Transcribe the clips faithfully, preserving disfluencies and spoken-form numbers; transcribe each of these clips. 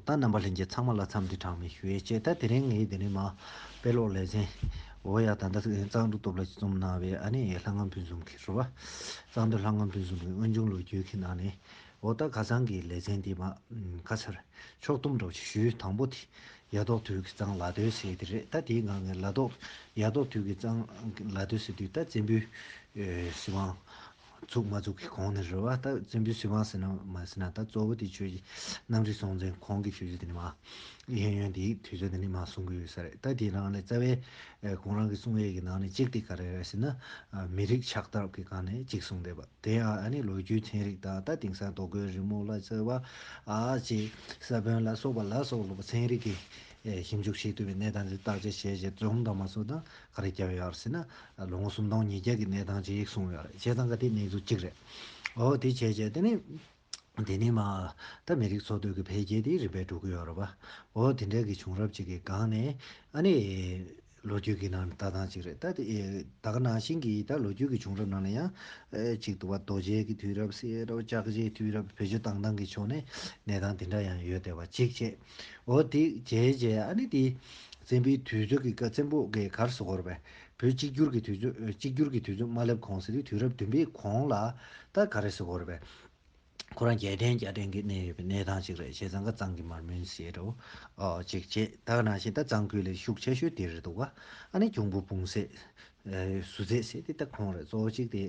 ད་རྣམ་པ་ལྷན་རྒྱས་ཚང་མ་ལ་འཚམས་འདྲི་གྲངས་མེད་ཞུ་ཡས་བཅས། ད་དེ་རིང་ངས་དེ་ནས་མ་དཔེ་ཀློག་ལེ་ཚན། འོ་ཡ། ད་ལྟ་གཙང་སྒྲུབ་སྟོབས་ལགས་ཀྱིས་རྩོམ་གནང་བའི་ཨ་ནི་ལྷ་ངམ་ཕུན་སུམ་གྱི་རུ་བ། གཙང་སྟོད་ལྷ་ངམ་ཕུན་སུམ་གྱི་དབོན་ཆུང་ལོ་རྒྱུས་ཀྱི་ནང་ནས། འོ་ད་ཁ་སང་གི་ལེ་ཚན་འདི་མ་ཁ་སར་ཕྱོགས་བསྡོམས་འདྲ་བོ་ཞིག་ཞུས། དང་པོ་དེ་ཡ་ཐོག་དུས་ཀྱི་གཙང་ལ་སྟོད་ཟེར་དེ་རེད། ད་དེའི་ངང་ནས་ལ་ཐོག་ཡ་ཐོག་དུས་ཀྱི་གཙང་ལ་སྟོད་ཟེར་དུས་ད་བཙན་པོའི་ཨེ་སྲིད་དབང་བཙུགས་མ་བཙུགས་ཀྱི་གོང་ནས་རེད་བ། ད་བཙན་པོའི་སྲིད་དབང་ཟེར་ན་མ་ཟེར་ན། ད་གཙོ་བོ་དེ་ཆོས་ཀྱི་གནམ་རི་སྲོང་བཙན་གོང་གི་ཆོས་ཀྱི་དེ་ནི་མ་གཡས་གཡོན་དེའི་དུས་ཚོད་དེ་ནི་མ་གསུང་གི་ཡོད་ས་རེད། ད་དེའི་ནང་ནས་རྩ་བའི་ཨེ་ཁོང་རང་གི་གསུང་ཡས་ཀྱི་ནང་ནས་གཅིག་དེ་ག་རེ་རེད་ཟེར་ན། ཨ་མི་རིགས་ཆགས་སྟངས་ཀྱི་སྒང་ནས་གཅིག་གསུངས་བསྡད་པ། དེ་ཡང་ཨ་ནི་ལོ་རྒྱུས་ཚན་རིག་དང་། ད་དེང་སང་རྡོ་བརྐོས་རི་མོ་ལ་སོགས་པ། ཨ་ཅེ་ས་བོན་ལ་སོགས་པ་ལ་སོགས་པ་ཚན་རིག་གི་ཨེ་ཞིབ་འཇུག་བྱེད་ཐུབ་པའི་གནས་སྟངས་དེ་བརྟག་དཔྱད་བྱས་རྗེས་འཛོམས་དང་མ་འཛོམས་དང་ག་རེ་བརྒྱབ་ཡོད་རེད་ཟེར་ན། ལོ་ངོ་སུམ་སྟོང་ཉིས་བརྒྱ་གི་གནས་སྟངས་ཅིག་གསུངས་ཡོད་རེད། བྱས་ཙང་ག་དེ་གནས་ཚུལ་གཅིག་རེད། འོ་དེ་བྱས་རྗེས་དེ་ནི་དེ་ནི་མ་ད་མི་རིགས་འཚོ་སྡོད་ཀྱི་འཕེལ་རྒྱས་དེ་རིམ་པས་འགྲོ་གི་ཡོད་རེད་པ། འོ་དེ་འདྲའི་གི་བྱུང་རབས་ཅིག་གི་སྒང་ནས་ཨ་ནི། ལོ་རྒྱུས་ཀྱི་ནང་ལྟ་སྟངས་གཅིག་རེད། ད་དེ་ད་ག་ནང་བཞིན་གྱི་ད་ལོ་རྒྱུས་ཀྱི་བྱུང་རབས་ནང་ལ་ཡང་ཨེ་གཅིག་འདུག་པ། རྡོ་རྗེ་གི་དུས་རབས་ཟེར་རོ། ལྕགས་རྗེའི་དུས་རབས། བེད་སྤྱོད་བཏང་སྟངས་ཀྱི་ཕྱོགས་ནས་གནས་སྟངས་དེ་འདྲ་ཡང་ཡོད་བསྡད་པ་གཅིག་བྱས། འོ་དེ་བྱས་རྗེས་ཨ་ནི་དེ་བཙན་པོའི་དུས་ཚོད་ཀྱི་སྐབས་བཙན་པོ་གི་ག་རེ་ཟེར་དགོས་རེད་པས། བོད་གཅིག་གྱུར་གྱི་དུས་ཚོད། གཅིག་གྱུར་གྱི་དུས་ཚོད་མ་སླེབས་གོང་ཟེར་དུས་དུས་རབས་བདུན་པའི་གོང་ལ་ད་ག་རེ་ཟེར་དགོས་རེད་པས། ཁོ་རང་རྒྱལ་བསྟན་རྒྱལ་བསྟན་གྱི་གནས་ཡོད་པའི་གནས་སྟངས་ཅིག་རེད། བྱས་ཙང་ཀ་གཙང་གི་མར་མེ་ཟེར་རོ། ཨོ་ཅིག་བྱས། ད་ག་ནང་བཞིན་ད་གཙང་ཁུལ་ལ་ཤུགས་ཆེ་ཤོས་དེ་རེད་འདུག་བ། ཨ་ནི་ཁྱུང་པོ་སྤུངས་སད། ཨེ་ཟུར་མཛད་ཟེར་དེ་ད་ཁོང་རེད། གཙོ་བོ་གཅིག་དེ་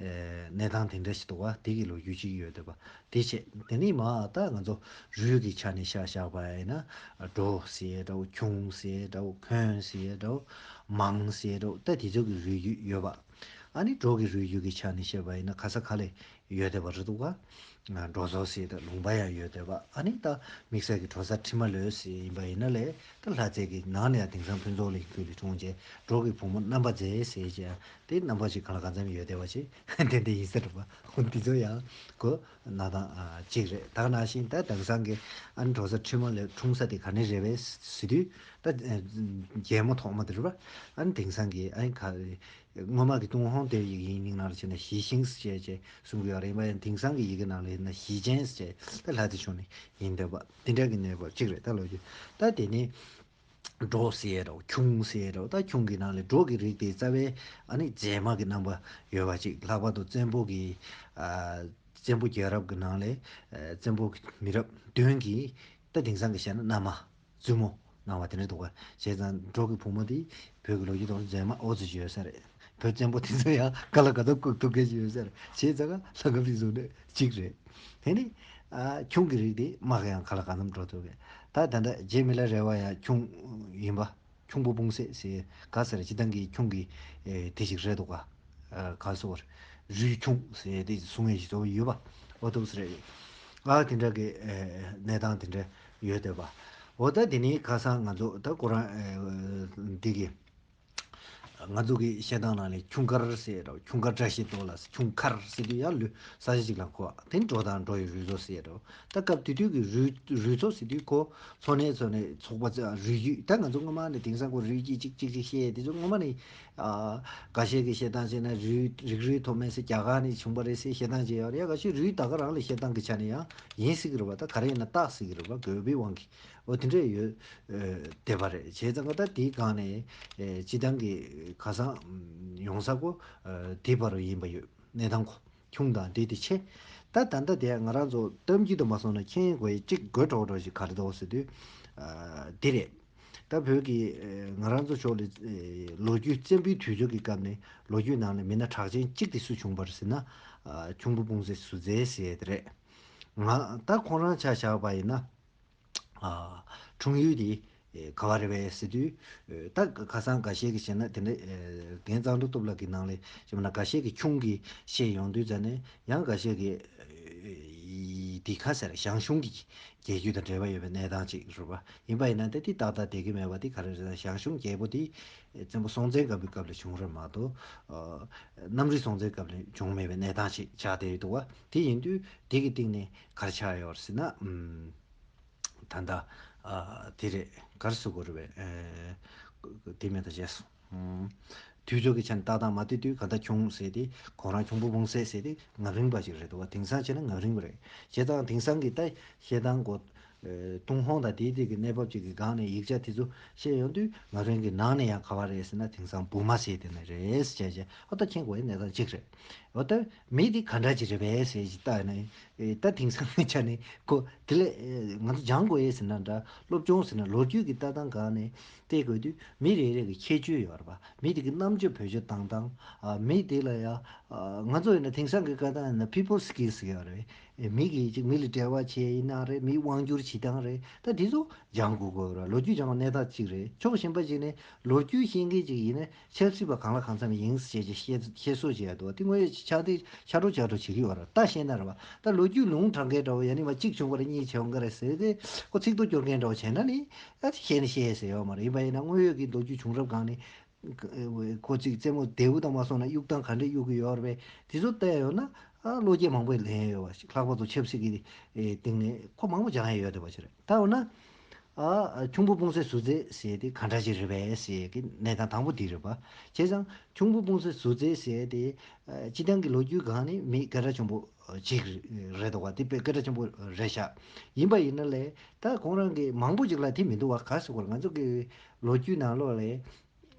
ཨེ་གནས་སྟངས་དེ་འདྲ་ཞིག་འདུག་བ། དེ་གི་ལོ་རྒྱུས་ཅིག་ཡོད་འདུག་བ། དེ་བྱས། དེ་ནི་མ་ད་ང་ཚོ་རུས་ཀྱི་ཆ་ནས་ཤ་བཞག་པ་ཡིན་ན། སྒྲོ་ཟེར་འདྲ་བོ། ཁྱུང་ཟེར་འདྲ་བོ། ཁོན་ཟེར་འདྲ་བོ། མང་ཟེར་འདྲ་བོ། ད་དེ་ཚོ་གི་རུས་རྒྱུད་ཡོད་པ། ཨ་ནི་སྒྲོ་གི་རུས་རྒྱུད་ཀྱི་ཆ་ནས་བཤད་པ་ཡིན་ན་ག་ས་ག་ལེ་ཡོད་བསྡད་པ་རེད་འདུག་ག་སྒྲོ་ཚོགས་ཟེར་ད་ལུང་པ་ཡང་ཡོད་བསྡད་པ། ཨ་ནི་ད་དམིགས་བསལ་གྱི་གྲོ་གཟར་ཁྲི་མ་ལོད་ཟེར་ཡིན་པ་ཡིན་ན་ལས། ད་ལྷ་རྩེ་གི་ནང་ནས་ཡང་དེང་སང་ཕུན་ཚོགས་གླིང་ཁུལ་ལ་འཁྲུངས་རྗེས་སྒྲོ་གི་བུ་མོ་རྣམ་པ་མཛེས་ཟེར་ཅེས་ཡང་དེ་རྣམ་པ་ཅིག་གང་ལ་གང་འཚམ་ཡོད་བསྡད་པ་ཅིག་དེ་འདྲ་ཡིན་ས་རེད་པ། འོ་འདི་ཚོ་ཡང་གོ་ན་དང་ཨ་གཅིག་རེད། ད་ག་ནང་བཞིན་ད་དེང་སང་གི་ཨ་ནི་གྲོ་གཟར་ཁྲི་མ་ལོད་འཁྲུངས་ས་དེ་ག་ནས་རེད་པས་ཟེར་དུས། ད་ཨ་རྒྱལ་མོ་ཐོག་མ་དེ་རེད་པ། ཨ་ནི་དེང་སང་གི་ཨ་ནི་ག་རེ། སྔོན་མ་གི་ཏུན་ཧོང་དེབ་ཡིག་ཡིག་རྙིང་ནང་ལ་བྱས་ན་ཞི་ཤིང་ཟེར་བྱས་བྱས་གསུང་གི་ཡོད་རེད། ཡིན་པ་ཡང་དེང་སང་གི་ཡི་གེ་ནང་ལ་ཡིན་ན་ཞི་ཅན་ཟེར་བྱས་ད་ལྷ་རྩེ་ཕྱོགས་ནས་ཡིན་བསྡད་པ། དེ་འདྲ་གི་གནས་བབ་གཅིག་རེད། ད་ལོ་རྒྱུས་ད་དེ་ནི་སྒྲོ་ཟེར་རོ། ཁྱུང་ཟེར་རོ། ད་ཁྱུང་གི་ནང་ལས་སྒྲོ་གི་རིགས་དེ་རྩ་བའི་ཨ་ནི་མཛེས་མ་གི་རྣམ་པ་ཡོད་པ་ཅིག་ལྷག་པར་དུ་བཙན་པོ་གི་ཨ་བཙན་པོ་རྒྱལ་རབས་ཀྱི་ནང་ལས་ཨ་བཙན་པོ་གི་མི་རབས་བདུན་གྱི་ད་དེང་སང་གི་བཤད་ན་མནའ་མ། བཙུན་མོ་གནང་བ་དེ་འདྲ་འདུག་ག་བྱས་ཙང་སྒྲོ་གི་བུ་མོ་དེ་བོད་ཀྱི་ལོ་རྒྱུས་ཐོག་ལ་མཛེས་མ་འོ་ཙམ་ཅིག་ཡོད་ས་རེད། བོད་བཙན་པོ་དེ་ཚོ་ཡང་ག་ལ་ག་ཚོད་བཀུག་ཐུབ་མཁན་ཅིག་ཡོད་ས་རེད། བྱས་ཙང་ལྷ་ཁང་དེ་ཚོ་ནས་གཅིག་རེད། དེ་ནི་ཨ་ཁྱུང་གི་རིགས་དེ་དམག་ཡང་ག་ལ་ག་འཚམ་འགྲོ་ཐུབ་མཁན། ད་ད་ལྟ་རྗེ་མི་ལ་རས་པ་ཡང་ཁྱུང་ཡིན་པ། ཁྱུང་པོ་སྤུངས་སད་ཟེར་ག་ཟེར་སྤྱི་བཏང་གི་ཁྱུང་གི་ཨེ་དེ་ཞིག་རེད་འདུག་ག་ཨ་ག་སོགས་རུས་ཁྱུང་ཟེར་དེ་གསུང་ཡས་ཞིག་ཚོ་ཡོད་པ། འོ་འདུག་སེ་རེད། ཨ་དེ་འདྲ་གི་ཨེ་གནས་སྟངས་དེ་འདྲ་ཡོད་བསྡད་པ། འོ་ད་དེ་ནི་ཁ་སང་ང་ཚོ་ད་ཁོ་རང་ཨེ་འདི་གི་ང་ཚོ་གི་བཤད་སྟངས་ནང་ལས་ཁྱུང་དཀར་ཟེར་རོ། ཁྱུང་དཀར་བཀྲ་ཤིས་རྡོ་ལ་ཟེར། ཁྱུང་མཁར་ཟེར་དུས་ཡང་ལུས་ས་ཆ་གཅིག་ལ་གོ་བ། དེ་ནི་སྒྲོ་དང་སྒྲོ་ཡི་རུས་ཚོགས་ཟེར་རོ། ད་སྐབས་དེ་དུས་ཀྱི་རུས་རུས་ཚོགས་ཟེར་དུས་ཁོ་ཚོ་ནས་ཚོ་ནས་ཚོགས་པ་རུས་རྒྱུད། ད་ང་ཚོ་སྔོན་མ་ནས་དེང་སང་ཁོ་རུས་རྒྱུད་གཅིག་གཅིག་གཅིག་བཤད་དེ་ཚོ་སྔོན་མ་ནས་ཨ་འགའ་ཤས་ཀྱིས་བཤད་སྟངས་བྱས་ན་རུས་རིགས་རུས་ཐོགས་མེད་ཟེར་རྒྱ་གར་ནས་བྱུང་བ་རེད་ཟེར་བཤད་སྟངས་བྱས་ཡོད་རེད། ཡ་འགའ་ཤས་རུས་ད་ག་རང་ལ་བཤད་སྟངས་ཀྱི་ཆ་ནས་ཡང་ཡིན་སྲིད་ཀྱི་རེད་པ། ད་ག་རེ་ཡིན་ན་རྟགས་སྲིད་ཀྱི་རེད་པ། དགོས་པའི་དབང་གིས། འོ་དེ་འདྲས་ཡོད་བསྡད་པ་རེད། བྱས་ཙང་ད་དེའི་སྒང་ནས་སྤྱི་བཏང་གི་ཁ་སང་ཡོང་ས་ཁོ་དེ་བར་ཡིན་པ་ཡོད། གནས་སྟངས་ཁོ་ཁྱུང་དང་འདི་དེ་ཆེ། ད་ད་ལྟ་དེ་ང་རང་ཚོ་གཏམ་རྒྱུད་དུ་མ་སོང་ན་མཁྱེན་དགོས་ཡ་གཅིག་དགོད་བྲོ་བྲོ་ཞིག་ག་རེ་འདུག་ཟེར་དུས་འདི་རེད། ད་བོད་ཀྱི་ང་རང་ཚོ་ཕྱོགས་ལ་ལོ་རྒྱུས་བཙན་པོའི་དུས་ཚོད་ཀྱི་སྐབས་ནས་ལོ་རྒྱུས་ནང་ནས་མི་སྣ་གྲགས་ཅན་གཅིག་དེ་སུ་བྱུང་བ་རེད་ཟེར་ན། ཁྱུང་པོ་སྤུངས་སད་ཟུར་མཛད་ཟེར་ཡ་དེ་རེད། ང་ད་ཁོང་རང་ཆ་བཞག་པ་ཡིན་ན། ཨ་འཁྲུངས་ཡུལ་དེ་ཨེ་ག་བ་རེད་པས་ཟེར་དུས། ཨེ་ད་ཁ་སང་འགའ་ཤས་ཀྱིས་བཤད་ན་དེ་འདྲ་ཨེ་རྒན་གཙང་སྒྲོལ་སྟོབས་ལགས་ཀྱི་ནང་ལས་བྱས་ན་འགའ་ཤས་ཀྱིས་ཁྱུང་གི་བཤད་ཡོང་དུས་ཙ་ནས། ཡང་འགའ་ཤས་ཀྱིས་ཨེ་དེ་ཁ་ཟེར་ཞང་ཞུང་གི་རྒྱལ་རྒྱུད་དང་འབྲེལ་བ་ཡོད་པའི་གནས་སྟངས་ཅིག་རེད་པ། ཡིན་པ་ཡིན་ན་དེ་དེ་ཏག་ཏག་བསྡད་ཀྱི་མེད་པ་དེ་ག་རེ་རེད་ཟེར་ན། ཞང་ཞུང་རྒྱལ་པོ་དེ་ཨེ་བཙན་པོ་སྲོང་བཙན་སྒམ་པོའི་སྐབས་ལ་བྱུང་རེད་མ་གཏོགས། ཨ་གནམ་རི་སྲོང་བཙན་སྐབས་ལ་བྱུང་མེད་པའི་གནས་སྟངས་ཅིག་ཆགས་བསྡད་ཡོད་འདུག་པ། དེ་ཡིན་དུས་དེ་གི་སྟེང་ནས་ག་རེ་ཆགས་ཡོད་རེད་ཟེར་ན། ཨམ། ད་ལྟ་ཨ་དེ་རེད། ག་རེ་ཟེར་དགོས་རེད་པས། ཨེ་དེ་མེད་ད་བྱས་སོང་། ཨམ། དུས་ཚོད་ཀྱི་ཆ་ནས་ཏག་ཏག་མ་བལྟས་དུས་ག་ད་ཁྱུང་ཟེར་དེ་ཁོང་རང་ཁྱུང་པོ་སྤུངས་སད་ཟེར་དེ་ངག་རིང་པ་ཅིག་རེད་འདུག་པ། དེང་སང་བྱས་ན་ངག་རིང་པ་རེད། བྱས་ཙང་དེང་སང་གི་ད་བཤད་སྟངས་གོ་ ཨེ་ཏུན་ཧོང་དང་དེའི་དེ་གི་གནས་བབ་ཅིག་གི་སྒང་ནས་ཡིག་ཆ་དེ་ཚོ་བཤད་ཡོང་དུས། ང་རང་གི་ནང་ནས་ཡང་ག་བ་རེད་ཟེར་ན། དེང་སང་བུ་མ་ཟེར་དེ་ནས་རེད་ཟེར་བྱས་བྱས། ཨོ་ད་མཁྱེན་དགོས་ཡ་གནས་སྟངས་གཅིག་རེད། འོ་ད་མི་དེ་ག་འདྲ་ཅིག་རེད་པས་ཟེར་ཅིག་བལྟས་ནས། ཨེ་ད་དེང་སང་གི་ཆ་ནས་ཁོ་དེ་ལས་ཨེ་ང་ཚོ་སྦྱང་དགོས་ཡས་ཟེར་ན་འདྲ། སློབ་སྦྱོང་ཟེར་ན་ལོ་རྒྱུས་ཀྱི་ལྟ་སྟངས་སྒང་ནས་བལྟས་དགོས་དུས། མི་རེ་རེ་གི་ཁྱད་ཆོས་ཡོད་རེད་པ། མི་དེ་གི་རྣམ་དཔྱོད་བེད་སྤྱོད་བཏང་སྟངས། ཨ་མི་དེ་ལ་ཡ། ཨ་ང་ཚོ་ཡིན་ན་དེང་སང་གི་བཀའ་ཐང་ཡིན་ན་people skills ཟེར་ཡོད་རེད། ཨེ་མི་གིས་ཅིག་མི་ལ་འབྲེལ་བ་བྱེད་ཡིན་ན་རེད། མི་དབང་སྒྱུར་བྱེད་སྟངས་རེད། ད་དེ་ཚོ་སྦྱང་དགོས་དགོས་རེད། ལོ་རྒྱུས་སྦྱང་བ་གནད་འགག་ཅིག་རེད། ཕྱོགས་གཞན་པ་ཅིག་ནས་ལོ་རྒྱུས་ཤེས་མཁན་ཅིག་ཡིན་ན་ཆབ་སྲིད་པ་གང་ལ་གང་འཚམ་ཡིན་ཟེར་བྱས་བཤད་བཤད་སྲོལ་ཅིག་ཡོད་འདུག་དེ་དངོས་ཡོད་ཆགས་དེ་ཤ་འགྲོ་ལྕགས་འགྲོ་བྱེད་ཀྱི་ཡོད་རེད། ད་བཤད་ན་རེད་པ། ད་ལོ་རྒྱུས་ལུང་དྲངས་མཁན་འདྲ་བོ་ཡ་ནི་མ་གཅིག་བྱུང་བ་རེད། གཉིས་བྱུང་ག་རེད་ཟེར་ཏེ་ཁོ་ཚིག་ཐོ་སྐྱོར་མཁན་འདྲ་བོ་བྱས་ན་ནི། ཨ་ཅེ་ཤེས་ནི་ཤེས་ཟེར་ཡོད་མ་རེད། ཡིན་པ་ཡིན་ན་དངོས་ཡོད་ཀྱི་ལོ་རྒྱུས་བྱུང་རབས་སྒང་ནས་ཁོ་ཚིག་རྩེད་མོ་རྡེའུ་དང་མ་སོང་ན་གཡུག་སྟངས་ག་འདྲས་གཡུག་གི་ཡོད་རེད་པས། དེ་ཚོ་བལྟས་ཡོད་ན། ཨ་བློ་སྐྱེད་མང་པོ་ལེན་ཡོད་པ་ཞིག་ལྷག་པར་དུ་ཆབ་སྲིད་ཀྱི་སྟེང་ནས་ཁོ་མང་པོ་སྦྱང་ཡ་ཡོད་བསྡད་པ་ཞིག་རེད། ད་འོ་ན། ཨ་ཁྱུང་པོ་སྤུང་སའི་ཟུར་རྩེད་ཟེར་དེ་ག་འདྲ་ཞིག་རེད་པས་ཟེར་གི་གནས་སྟངས་དང་པོ་འདི་རེད་པ། བྱས་ཙང་ཁྱུང་པོ་སྤུང་སའི་ཟུར་རྩེད་ཟེར་དེ། ཨ་སྤྱི་བཏང་གི་ལོ་རྒྱུས་སྒང་ནས་མི་སྐད་གྲགས་ཆེན་པོ་ཅིག་རེད་འདུག་བ། དེ་དཔེ་སྐད་གྲགས་ཆེན་པོ་རེད་ཤག་ཡིན་པ་ཡིན་ན་ལས། ད་ཁོང་རང་གི་མང་པོ་ཅིག་ལ་དེ་མི་འདུག་བ། ག་ཟེར་དགོས་རེད། ང་ཚོ་གི་ལོ་རྒྱུས་ནང་ལོགས་ལས།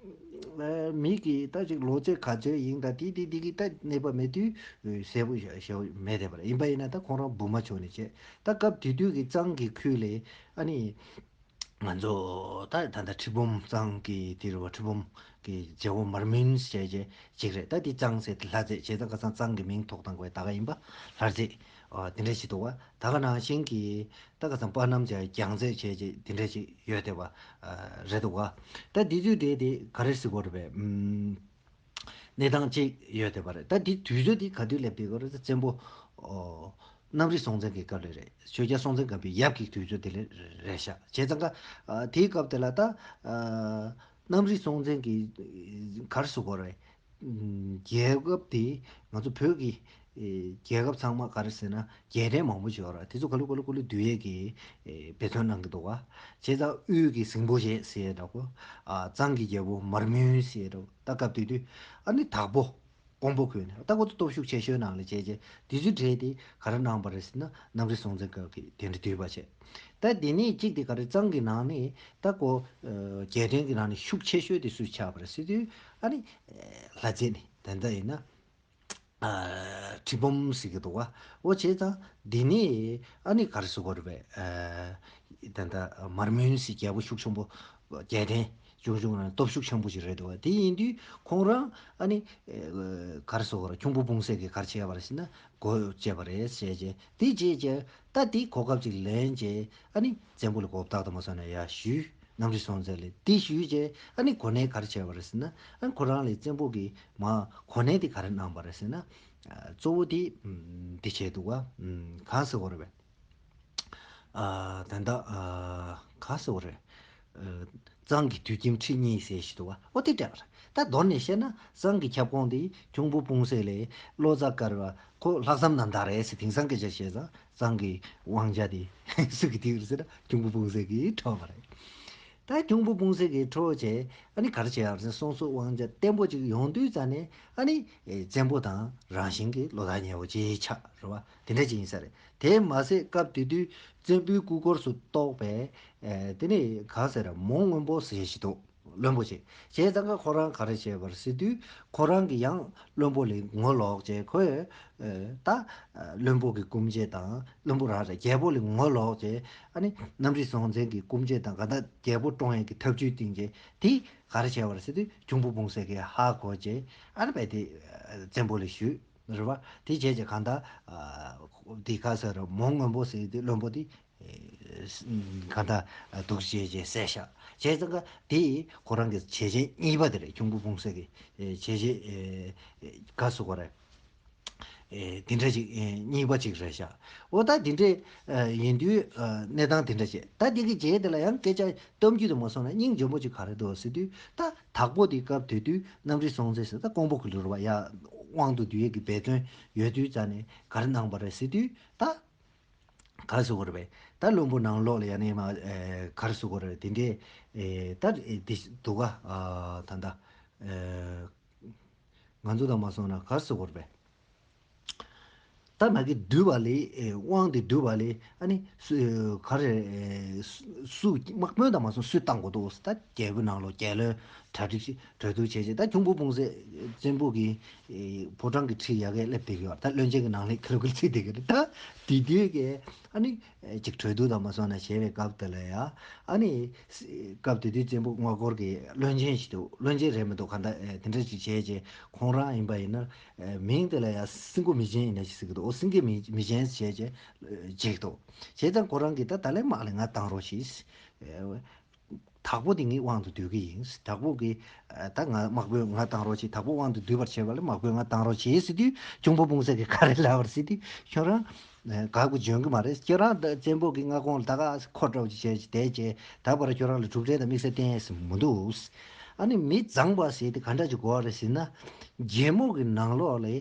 ཨ་མི་གི་ད་ཅིག་ལོ་ཚད་ག་ཚོད་ཡིན་ད་དེ་དེ་དེ་གི་ད་གནས་པ་མེད་དུས་གསལ་པོ་ཞེ་པོ་མེད་བསྡད་པ་རེད། ཡིན་པ་ཡིན་ན་ད་ཁོང་རང་བུ་མ་ཆོག་ནས་བྱས། ད་སྐབས་དེ་དུས་ཀྱི་གཙང་གི་ཁུལ་ལས། ཨ་ནི་ང་ཚོ་ད་ད་ད་ཁྲི་འབུམ་གཙང་གི་དེ་རུ་བ། ཁྲི་འབུམ་གི་རྒྱལ་པོ་མར་མེན་ཞེས་བྱས་ཅིག་རེད། ད་དེ་གཙང་ཟེར་ལྷ་རྩེ་བྱས་ཙང་ཁ་སང་གཙང་གི་མིང་ཐོགས་བཏང་དགོས་ད་ག་ཡིན་པ། ལྷ་རྩེ། ཨ་དེ་འདྲ་ཞིག་འདུག་བ། ད་ག་ནང་བཞིན་གྱི་ད་ག་ཚང་པ་སྣམ་བྱས་རྒྱང་རྩེད་བྱས་ཅིག་དེ་འདྲ་ཞིག་ཡོད་བསྡད་པ་རེད་འདུག་བ། ད་དེ་དུས་དེ་དེ་ག་རེ་ཟེར་དགོས་རེད་པས། ཨུམ། གནས་སྟངས་གཅིག་ཡོད་བསྡད་པ་རེད། ད་དེ་དུས་ཚོད་དེ་ག་དུས་སླེབས་བསྡད་ཀྱི་ཡོད་རེད། ད་བཙན་པོ་ཨོ་གནམ་རི་སྲོང་བཙན་གྱི་སྐབས་ལ་རེད། ཆོས་རྒྱལ་སྲོང་བཙན་སྒམ་པོའི་ཡབ་ཀྱི་དུས་ཚོད་དེ་ལ་རེད་ཤག་བྱས་ཙང་ཀ་ཨ་དེའི་སྐབས་དེ་ལ་ད་ཨ་གནམ་རི་སྲོང་བཙན་གྱི་ག་རེ་ཟེར་དགོས་རེད། ཨུམ་རྒྱལ་ཁབ་དེ་ང་ཚོ་བོད་ཀྱི་ཨེ་རྒྱལ་ཁབ་ཚང་མ་ག་རེ་ཟེར་ན་རྒྱལ་ཕྲན་མང་པོ་ཅིག་ཡོད་རེད། དེ་ཚོ་ག་ལེ་ག་ལེ་ག་ལེ་བསྡུ་ཡས་ཀྱི་ཨེ་འབད་བརྩོན་གནང་གི་འདུག་བ། བྱས་ཙང་དབུས་ཀྱི་ཟིང་པོ་ཞེས་ཟེར་ཡས་འདྲ་པོ། ཨ་གཙང་གི་རྒྱལ་པོ་མར་མེན་ཟེར་ཡས་འདྲ་པོ། ད་སྐབས་དེ་དུས་ཨ་ནི་དྭགས་པོ་ཀོང་པོ་ཁུལ་ནས་ད་ཁོ་ཚོ་སྟོབས་ཤུགས་ཆེ་ཤོས་ནང་ལ་བྱས་རྗེས་དེ་ཚོའི་གྲས་དེ་ག་རེ་གནང་བ་རེད་ཟེར་ན། གནམ་རི་སྲོང་བཙན་སྐབས་ཀྱི་དེ་འདྲ་བསྡུས་པ་བྱས། ད་དེ་ནས་གཅིག་དེ་ག་རེ་གཙང་གི་ནང་ནས་ད་ཁོ་ཨ་རྒྱལ་ཕྲན་གྱི་ནང་ནས་ཤུགས་ཆེ་ཤོས་དེ་སུས་ཆགས་པ་རེད་ཟེར་དུས། ཨ་ནི་ཨ་ལྷ་རྩེ་ནས་ད་ལྟ་ཡིན་ན། ཨ་ཁྲི་འབུམ་ཟེར་གྱི་འདུག་བ། འོ་བྱས་ཙང་འདི་ནས་ཨ་ནི་ག་རེ་ཟེར་དགོས་རེད་པས། ཨ་ད་ལྟ་མར་མེན་ཟེར་རྒྱལ་པོ་ཤུགས་ཆེན་པོ། རྒྱལ་ཕྲན་ཆུང་ཆུང་ནང་སྟོབས་ཤུགས་ཆེན་པོ་ཞིག་རེད་འདུག་བ། དེ་ཡིན་དུས་ཁོང་རང་ཨ་ནི་ཨ་ག་རེ་ཟེར་དགོས་རེད། ཁྱུང་པོ་སྤུང་སའི་གིས་ག་རེ་བྱས་པ་རེད་ཟེར་ན། སྒོ་བཅད་པ་རེད་ཟེར་བྱས། དེ་བྱས་བྱས་ད་དེ་གོ་སྐབས་ཅིག་ལེན་བྱས། ཨ་ནི་བཙན་པོ་ལ་མགོ་བཏགས་དང་མ་སོང་ན་ཡར་ཞུས། གནམ་རི་སྲོང་བཙན་ལ་དེ་ཞུས་བྱས། ཨ་ནི་གོ་གནས་ག་རེ་བྱས་པ་རེད་ཟེར་ན། ཨ་ནི་ཁོ་རང་ལ་བཙན་པོ་གིས་མར་གོ་གནས་དེ་ག་རེ་གནང་བ་རེད་ཟེར་ན། ཨ་གཙོ་བོ་དེ་ཨམ་དེ་བྱས་འདུག་བ། ཨམ་གང་ཟེར་དགོས་རེད་པས། ཨ་ད་ལྟ་ཨ་གང་ཟེར་དགོས་རེད། ཨ་གཙང་གི་དུད་ཁྱིམ་ཁྲི་གཉིས་ཟེར་ཞིག་འདུག་བ། འོ་དེ་འདྲ་རེད། ད་མདོར་ན་བཤད་ན་གཙང་གི་ཁྱབ་ཁོངས་དེ་ཁྱུང་པོ་སྤུང་སའི་ལས་བློ་བཟང་དཀར་བ། ཁོ་ལྷག་བསམ་རྣམ་དག་རེད་ཟེར། དེང་སང་སྐད་ཆ་བཤད་ཙང་གཙང་གི་དབང་ཆ་དེ་སུ་གིས་ཐོབ་རེད་ཟེར་ན། ཁྱུང་པོ་སྤུང་སའི་གིས་ཐོབ་པ་རེད། ད་ཁྱུང་པོ་སྤུང་སའི་གིས་ཐོབ་བྱས། ཨ་ནི་ག་རེ་བྱས་ཡག་ཟེར་ན། སོ་སོ་དབང་ཆ་བརྟན་པོ་ཅིག་ཡོང་དུས་ཙ་ནས། ཨ་ནི་ཨེ་བཙན་པོ་དང་རང་བཞིན་གྱིས་བློ་ཐག་ཉེ་བོ་ཅིག་ཆགས་རེད་བ། དེ་འདྲ་ཅིག་ཡིན་ས་རེད། དེ་མ་ཟད་སྐབས་དེ་དུས་བཙན་པོའི་སྐུ་འཁོར་སུ་གཏོགས་པའི་ཨེ་དེ་ནི་གང་ཟེར། མོང་སྔོན་པོ་ཟེར་ཞིག་འདུག་བློན་པོ་ཅིག་བྱས་ཙང་ཀ་ཁོ་རང་ག་རེ་བྱས་པ་རེད་ཟེར་དུས། ཁོ་རང་གིས་ཡང་བློན་པོ་ལ་ངོ་ལོག་བྱས། ཁོས་ཨེ་ད་བློན་པོ་གི་སྐུ་མཆེད་དང་། བློན་པོ་རང་རེད། རྒྱལ་པོ་ལ་ངོ་ལོག་བྱས། ཨ་ནི་གནམ་རི་སྲོང་བཙན་གྱི་སྐུ་མཆེད་དང་གང་ལྟར་རྒྱལ་པོ་བཀྲོངས་ཡས་ཀྱི་ཐབས་བྱུས་བཏིང་བྱས། དེ་ག་རེ་བྱས་པ་རེད་ཟེར་དུས། ཁྱུང་པོ་སྤུང་སའི་གིས་ཧ་གོ་བྱས། ཨ་ནི་བས་དེ་བཙན་པོ་ལ་ཞུས་རེད་བ། དེ་བྱས་བྱས་གང་ལྟར་དེ་ག་ཟེར། མོང་སྔོན་པོ་ཟེར་དེ་བློན་པོ་དེ་གང་ལྟར་སྡུག་བྱས་བྱས་བསད་ཤག་བྱས་ཙང་ཀ་དེ་ཁོ་རང་གི་བྱས་རྗེས་གཉིས་པ་དེ་རེད། ཁྱུང་པོ་སྤུང་སའི་གི་བྱས་རྗེས་ག་ཟེར་དགོས་རེད། ཨེ་དེ་འདྲ་ཅིག་ཨེ་རྙིང་པ་ཅིག་རེད་ཤག་འོ་ད་དེ་འདྲ་ཨེ་ཡིན་དུས་ཨ་གནས་སྟངས་དེ་འདྲ་བྱས། ད་དེ་གི་རྗེས་དེ་ལ་ཡང་སྐད་ཆ་གཏམ་རྒྱུད་དུ་མ་སོང་ན་སྙིང་རྗེ་མོ་ཅིག་ག་རེ་འདུག་ཟེར་དུས། ད་དྭགས་པོ་དེ་སྐབས་དེ་དུས་གནམ་རི་སྲོང་བཙན་ཟེར། ད་ཀོང་པོ་གི་ལུགས་རེད་བ། ཡར་དབང་དུ་བསྡུ་ཡས་ཀྱི་འབད་བརྩོན་ཡོད་དུས་ཙ་ནས་ག་རེ་གནང་བ་རེད་ཟེར་དུས། ད་ག་རེ་ཟེར་དགོས་རེད་པས། ད་བློན་པོ་ནང་ལོགས་ལ་ཡ་ནས་མ་ཨེ་ག་རེ་ཟེར་དགོས་རེད། དེ་འདྲའི་ཨེ་ད་ཨེ་དེ་འདུག་ག་ཨ་ད་ད་ཨེ་ང་ཚོ་དང་མ་སོང་ན་ག་རེ་ཟེར་དགོས་རེད་པས། ད་མ་གི་བསྡུས་པ་ལས་ཨེ་དབང་དེ་བསྡུས་པ་ལས་ཨ་ནི་སུ་ག་རེ་ཨེ་སུ་དམག་དཔོན་དང་མ་སོང་སུས་བཏང་དགོས་འདུག་ད་རྒྱལ་པོའི་ནང་ལོགས་རྒྱལ་བློན་གྲ་སྒྲིག་གྲོས་བསྡུར་བྱས་རྗེས་ད་ཁྱུང་པོ་སྤུངས་སེ་བཙན་པོ་གི་ཨེ་ཕོ་བྲང་གི་འཁྲིས་ཡ་གི་སླེབས་བསྡད་ཀྱི་ཡོད། ད་བློན་ཆེན་གྱི་ནང་ལས་ཁེར་ཁེར་ཚུད་བསྡད་ཀྱི་རེད། ད་དེ་དུས་ཀྱི་ཨ་ནི་ཨེ་ཅིག་གྲོས་བསྡུར་དང་མ་སོང་ན་བྱས་པའི་སྐབས་དེ་ལ་ཡ་ཨ་ནི་སྐབས་དེ་དུས་བཙན་པོ་མངའ་འཁོར་གྱི་བློན་ཆེན་ཞིག་འདུག་བློན་ཆེན་རེད་མི་འདུག་གང་ལྟར་ཨེ་དེ་འདྲ་ཞིག་བྱས་རྗེས་ཁོང་རང་ཡིན་པ་ཡིན་ན། ཨེ་མིང་དེ་ལ་ཡང་སྲིན་མགོ་མི་ཆེན་ཡིན་ན་ཞིག་ཟེར་གི་འདུག་ཨོ་སྲིན་མགོ་མི་མི་ཆེན་ཞེས་བྱས་ཅིག་འདུག་བྱས་ཙང་ཁོ་རང་གིས་ད་ད་ལན་དམག་ལ་ང་བཏང་རོགས་གྱིས། ཨེ་དྭགས་པོ་དེ་ངའི་དབང་དུ་སྡུད་ཀྱི་ཡིན། དྭགས་པོ་གིས་ཨེ་ད་ང་དམག་དཔོན་ང་བཏང་རོགས་གྱིས། དྭགས་པོ་དབང་དུ་སྡུད་པར་བྱེད་པ་ལ་དམག་དཔོན་ང་བཏང་རོགས་གྱིས་ཟེར་དུས་ཁྱུང་པོ་སྤུངས་སེ་གིས་ག་རེ་ལབ་པ་རེད་ཟེར་དུས་ཁྱོད་རང་ཨེ་དགའ་པོ་འཇོན་གི་མ་རེད། ཁྱོད་རང་ད་བཙན་པོ་གིས་ང་ཁོང་ལ་ད་ག་ཁོ་འདྲ་བོ་ཅིག་བྱས་བསྡད་རྗེས་ད་བར་ཁྱོད་རང་ལ་གྲུབ་འབྲས་དང་དམིགས་བསལ་བསྟན་ཡས་མི་འདུག་ཨ་ནི་མི་བཟང་པ་ཟེར་དེ་ག་འདྲ་ཅིག་དགོས་པ་རེད་ཟེར་ན། རྒྱལ་མོ་གི་ནང་ལོགས་ལ་ཨེ་